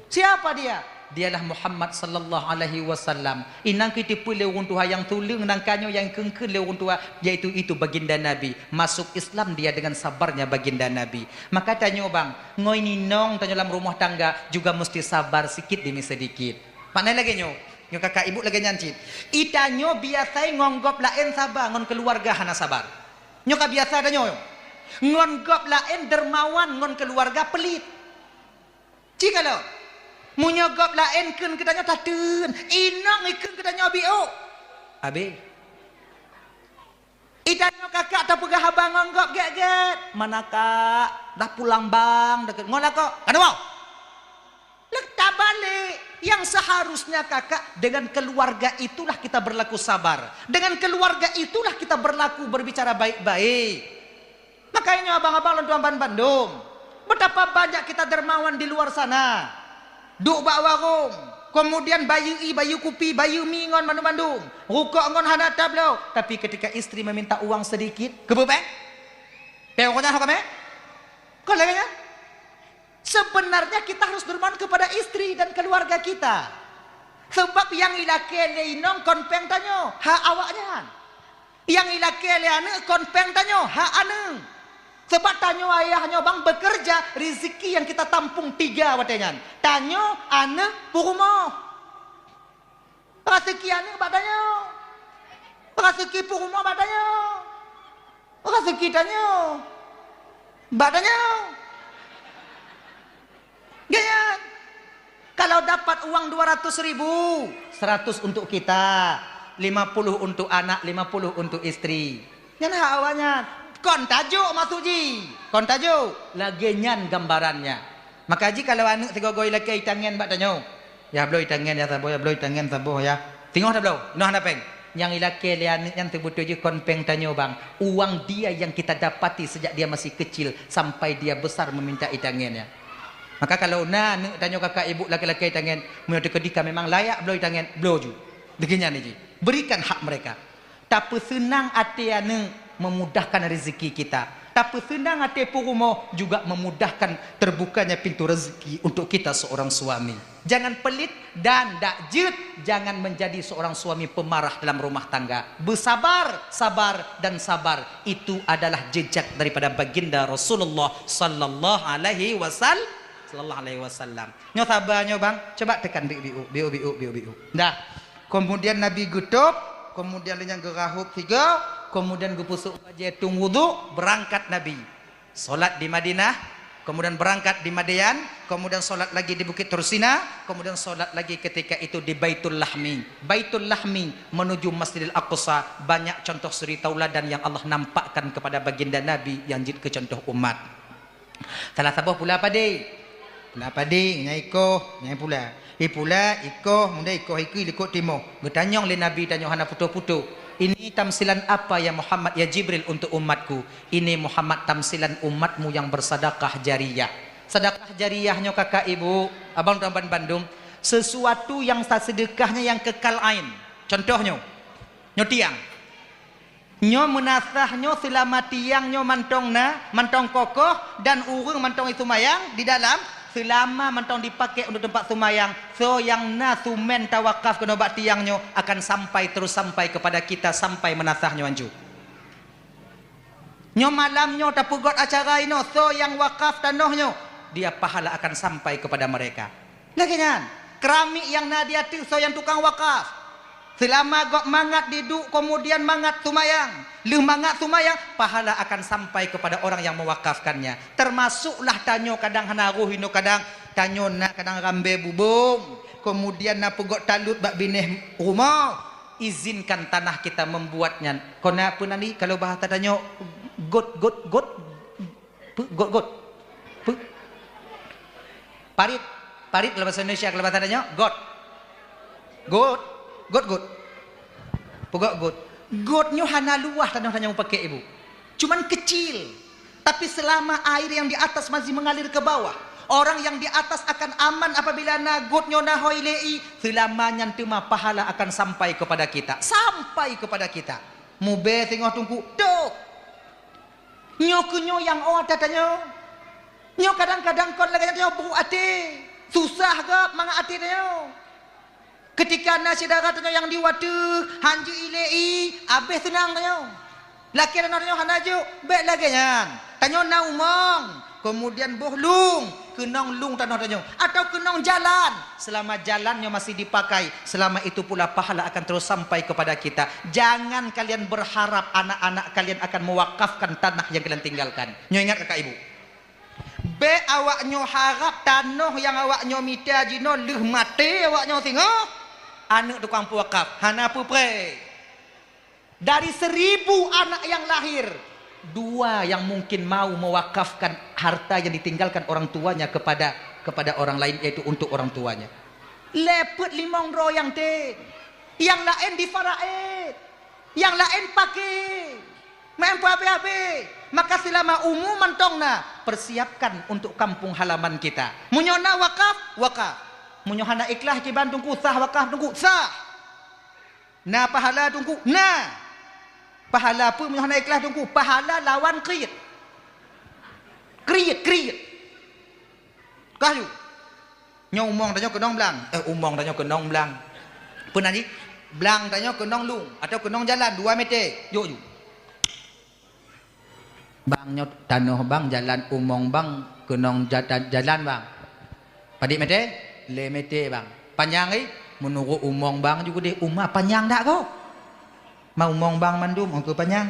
Siapa dia? Dialah Muhammad sallallahu alaihi wasallam. Inang keuteupeu lé ureuëng tuha nyang tuleueng nangka nyoe nyang keungkeuen lé ureuëng tuha, yaitu itu baginda Nabi. Masuk Islam dia dengan sabarnya baginda Nabi. Maka tanyoe bang, ngon inong tanyoe lam rumah tangga juga mesti sabar sikit demi sedikit. Makna lagée nyoe, nyoe kakak ibu lagée nyan cit. Itanyoe biasai ngon gob laén saba, ngon keuluwarga hana sabar. Nyoe ka biasa tanyoe. Ngon gob laén dermawan, ngon keuluwarga pelit. Ci ka lom. Meunyoe gob laén kheun keu tanyoe tateun, inong ikheun keu tanyoe biôk. Abéh. Itanyoe kakak tapeugah haba ngon gob gét-gét. "Mana kak? Dah pulang bang?" Dekat ngon lakoe. Ka na woe? Leuta balek. Yang seharusnya kakak dengan keluarga itulah kita berlaku sabar. Dengan keluarga itulah kita berlaku berbicara baik-baik. Makanya abang-abang lôn tuan ban bandum, betapa banyak kita dermawan di luar sana. Duek bak warong, kemudian bayeue ie, bayeue kupi, bayeue mi ngon bandum-bandum. Rukok ngon hana tabloe, tapi ketika istri meminta uang sedikit, keubeubeh? Teuh nyan ho kamé? Kon lagée nyan? Sebenarnya kita harus dermawan kepada istri dan keluarga kita. Sebab nyang ilakée lé inong kon péng tanyoe, hak awaknyan. Nyang ilakée lé aneuëk kon péng tanyoe, hak aneuëk. Sebab tanyoe ayah nyoe bang bekerja, rezeki yang kita tampung tiga watée nyan. Tanyoe, aneuëk, peurumoh. Raseuki aneuëk bak tanyoe. Raseuki peurumoh bak tanyoe. Raseuki tanyoe bak tanyoe. Gét nyan. Kalau dapat uang dua ratus ribu, seratus untuk kita, lima puluh untuk anak, lima puluh untuk istri. Nyan hak awaknyan. Kon tajok maksud jih. Kon tajok. Lagée nyan gambarannya. Maka jih kalau aneuëk sigoe-goe ilakée itangen bak tanyoe, "Ya bloe itangen ya saboh, ya bloe itangen saboh ya." Teungoh tabloe, noh hana péng. Nyang ilakée lé aneuëk nyan seubeutôi jih kon péng tanyoe bang. Uang dia yang kita dapati sejak dia masih kecil sampai dia besar meminta itangen ya. Maka kalau na aneuëk tanyoe kakak ibu lakée-lakée itangen, meunyoe teukeudi ka memang layak bloe itangen, bloe ju. Lagée nyan jih. Berikan hak mereka. Tapeuseunang até aneuëk memudahkan rezeki kita. Tapeuseunang até peurumoh juga memudahkan terbukanya pintu rezeki untuk kita seorang suami. Jangan pelit dan dak jeuet, jangan menjadi seorang suami pemarah dalam rumah tangga. Bersabar, sabar, dan sabar. Itu adalah jejak daripada baginda Rasulullah sallallahu alaihi wasal-, sallallahu alaihi wasallam. Nyoe saba nyoe bang, coba tekan biuk-biuk, biuk-biuk, biuk-biuk. Dah. Kemudian Nabi geutôb, kemudian lheueh nyan geurahôb sigoe, kemudian geupeusuek bajée tueng wudhu, beurangkat Nabi. Salat di Madinah, kemudian beurangkat di Madian, kemudian salat lagi di Bukit Tursina, kemudian salat lagi ketika itu di Baitul Lahmi. Baitul Lahmi menuju Masjidil Aqsa, banyak contoh suri tauladan yang Allah nampakkan kepada baginda Nabi nyang jeuet keu contoh umat. Salah saboh pula padé. Pula padé, nyang ikoh, nyang pula. Ipula, ikoh, muda ikoh ikui likot timoh. Geutanyong lé Nabi tanyoe hana putôh-putôh. "Ini tamsilan apa ya Muhammad, ya Jibril, untuk umatku?" "Ini Muhammad tamsilan umatmu yang bersadakah jariyah." Sadakah jariyah nyoe kakak ibu, abang tuan ban bandum, sesuatu yang saseudekahnya yang kekal ain. Contoh nyoe, nyoe tiang. Nyoe meunasah nyoe seulama tiang nyoe mantong na, mantong kokoh, dan ureuëng mantong iseumayang di dalam, seulama mantong dipaké untuk teumpat seumayang, soe nyang na sumen tawakaf keunoe bak tiang nyoe akan sampai terus sampai kepada kita sampai meunasah nyoe anju. Nyoe malam nyoe tapeugot acara inoe, soe nyang wakaf tanoh nyoe, dia pahala akan sampai kepada mereka. Lagée nyan, keramik nyang na di ateueh soe nyang tukang wakaf. Seulama gob mangat diduek, kemudian mangat seumayang. Lheueh mangat seumayang, pahala akan sampai kepada orang yang mewakafkannya. Termasuklah tanyoe kadang hana roh inoe kadang, tanyoe na kadang rambée bubông, kemudian na peugot talut bak binéh rumoh. Izinkan tanah kita membuatnya. Kona peue nan di, kalau bahasa tanyoe, got, got, got, pe-, got, got. Pe-, parit, parit kalau bahasa Indonesia, kalau bahasa tanyoe, got. Got, got, got. Peugok got. Got nyoe hana luwah tanoh tanyoe mupakè, Ibu. Cuman kecil. Tapi selama air yang di atas masih mengalir ke bawah, orang yang di atas akan aman apabila na got nyoe na hôi lé ié, seulama nyan teuma pahala akan sampai kepada kita. Sampai kepada kita. Mubèe singoh Teungku, toh. Nyoe keuh nyoe nyang ôt ata tanyoe. Nyoe kadang-kadang kon lagèe nyan tanyoe brôk até. Susah gob mangat até tanyoe. Keutika na syedara tanyoe nyang di watèe han jeuet ilèe ié, abéh seunang tanyoe. Lakèe tanoh tanyoe hana jok, bèk lagèe nyan. Tanyoe na umong, keumudian boh lueng, keunong lueng tanoh tanyoe, atawa keunong jalan. Seulama jalan nyoe masih dipakai, seulama itu pula pahala akan terus sampai kepada kita. Jangan kalian berharap anak-anak kalian akan mewakafkan tanah yang kalian tinggalkan. Nyoe ingat kakak ibu. Bèk awak nyoe harab tanoh nyang awak nyoe mita jinoe lheueh maté awak nyoe singoh, aneuk tukang peuwakaf, hana peuprèh. Dari seribu anak yang lahir, dua yang mungkin mau mewakafkan harta yang ditinggalkan orang tuanya kepada, kepada orang lain, yaitu untuk orang tuanya. Lhèe peuet limong droe nyang tem, nyang laén di Faraid, nyang laén pakè. Meu'en peuhabéh-habéh. Maka seulama umu mantong na, persiapkan untuk kampung halaman kita. Meunyoe na wakaf, wakaf. Meunyoe hana ikhlas kiban Teungku, sah wakaf Teungku, sah. Na pahala Teungku, na. Pahala peue meunyoe hana ikhlas Teungku? Pahala lawan kriet. Kriet, kriet. Kah ju. Nyoe umong tanyoe keunong blang. Eh, umong tanyoe keunong blang. Peue nan jih? Blang tanyoe keunong lueng atawa keunong jalan dua mètè. Jok ju. Bang, nyoe tanoh bang, jalan umong bang, keunong ja-, ja-, jalan bang. Padit mètè? Lhèe mètè bang. Panyang, eh? Meunurot umong bang ju keudéh, uma panyang dak gob? Ma umong bang mandum, ongkeu panyang.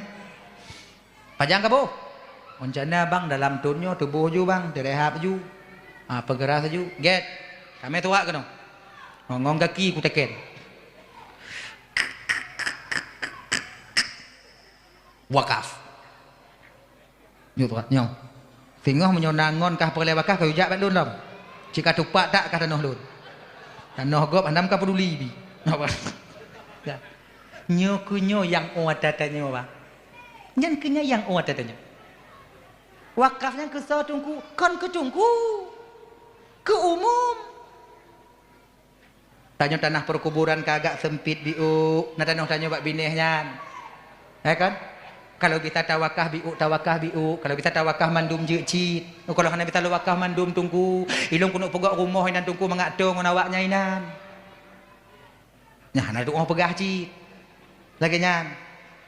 Panyang ka boh? Rencana bang dalam thôn nyoe tuboh ju bang, teurehab ju. Ah, peugera ju. Gèt. Kamè tuwak keunoe. Ngon, ngon gaki kuteken. Wakaf. Nyoe, nyoe. Singoh meunyoe na ngon kah peureulèe wakaf, kayue jak bak lôn lom. Cit ka tupat that kah tanoh lôn. Tanoh gob hana meukapeuduli bi. Ya. Nyoe keuh nyoe nyang ôt ata tanyoe, bah. Nyan keuh nyan nyang ôt ata tanyoe. Wakaf nyan keu soe Teungku? Kon keu Teungku. Keu umum. Tanyoe tanah perkuburan ka agak sempit biôk, na tanoh tanyoe bak binéh nyan. Ya kan? Kalau bisa tawakah biôk, tawakah biôk. Kalau bisa tawakah mandum jeuet cit. Kalau hana bisa lôn wakah mandum Teungku, ilôn keuneuk peugöt rumoh inan Teungku mangat toe ngon awak nyan inan. Nyan hana tuoh peugah cit. Lagèe nyan.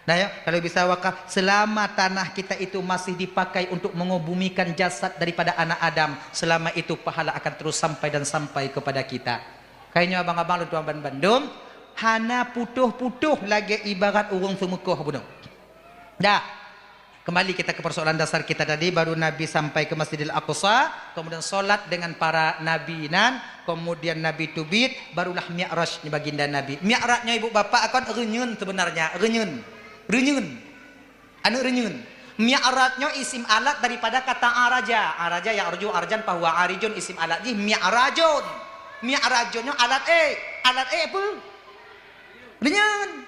Nah, ya, kalau bisa wakaf, selama tanah kita itu masih dipakai untuk mengebumikan jasad daripada anak Adam, selama itu pahala akan terus sampai dan sampai kepada kita. Kayaknya abang-abang lôn tuan ban-, bandum, hana putôh-putôh lagèe ibarat ureueng seumeukoh bunoe. Dah. Kembali kita ke persoalan dasar kita tadi, baru Nabi sampai ke Masjidil Aqsa, kemudian sholat dengan para nabi nan, kemudian Nabi teubiet, barulah Mi'raj nyoe baginda Nabi. Mi'raj nyoe ibu bapak kon reunyeun sebenarnya, reunyeun. Reunyeun. Aneuk reunyeun. Mi'raj nyoe isim alat daripada kata araja. Araja ya'ruju arjan fahuwa arijun, isim alat jih mi'rajun. Mi'rajun nyoe alat ék. Alat ék peue? Reunyeun.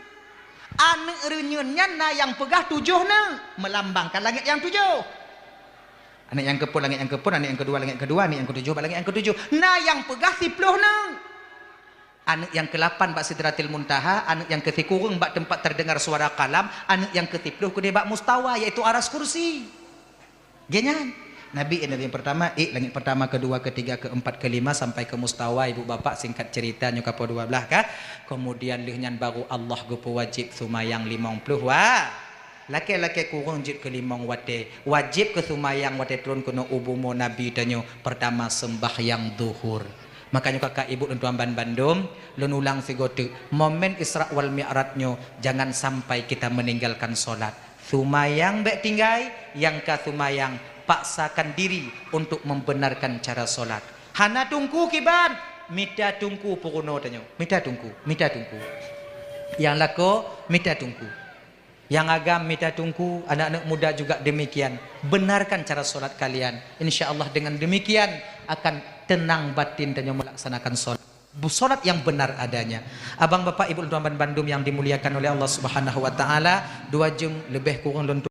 Aneuk reunyeun nyan na nyang peugah tujoh neuk, melambangkan langét nyang tujoh. Aneuk nyang keupeuet langét nyang keupeuet, aneuk nyang keudua langét keudua, aneuk nyang keutujoh bak langét nyang keutujoh. Na nyang peugah siploh neuk. Aneuk nyang keulapan bak Sidratil Muntaha, aneuk nyang keusikureueng bak teumpat terdengar suara kalam, aneuk nyang keusiploh keudéh bak mustawa, yaitu aras kursi. Geuh nyan, Nabi nyang pertama, ék langét pertama, keudua, keutiga, keuempat, keulima, sampai keu mustawa, ibu bapak, singkat cerita, nyoe ka poh dua blah kah. Keumudian lheueh nyan baru Allah geupeuwajéb seumayang limong ploh wa-, lakèe-lakèe kureueng jeuet keu limong watèe. Wajéb keu seumayang watèe trôn keunoe u bumoe Nabi tanyoe, pertama sembahyang zuhur. Makajih kakak ibu lôn tuan ban bandum, lôn ulang sigoe teuk, momen Isra wal Mi'raj nyoe jangan sampai kita meninggalkan solat. Seumayang bèk tinggai, nyang ka seumayang paksakan diri untuk membenarkan cara solat. Hana teungku kiban, mita teungku peurunoe tanyoe. Mita teungku, mita teungku. Nyang lakoe mita teungku. Nyang agam mita teungku, anak-anak muda juga demikian. Benarkan cara solat kalian. Insya Allah dengan demikian akan tenang batin tanyoe melaksanakan solat. Bu-, solat yang benar adanya. Abang, bapak, ibu, teman-teman bandum yang dimuliakan oleh Allah Subhanahu wa taala, dua jam lebih kurang lôn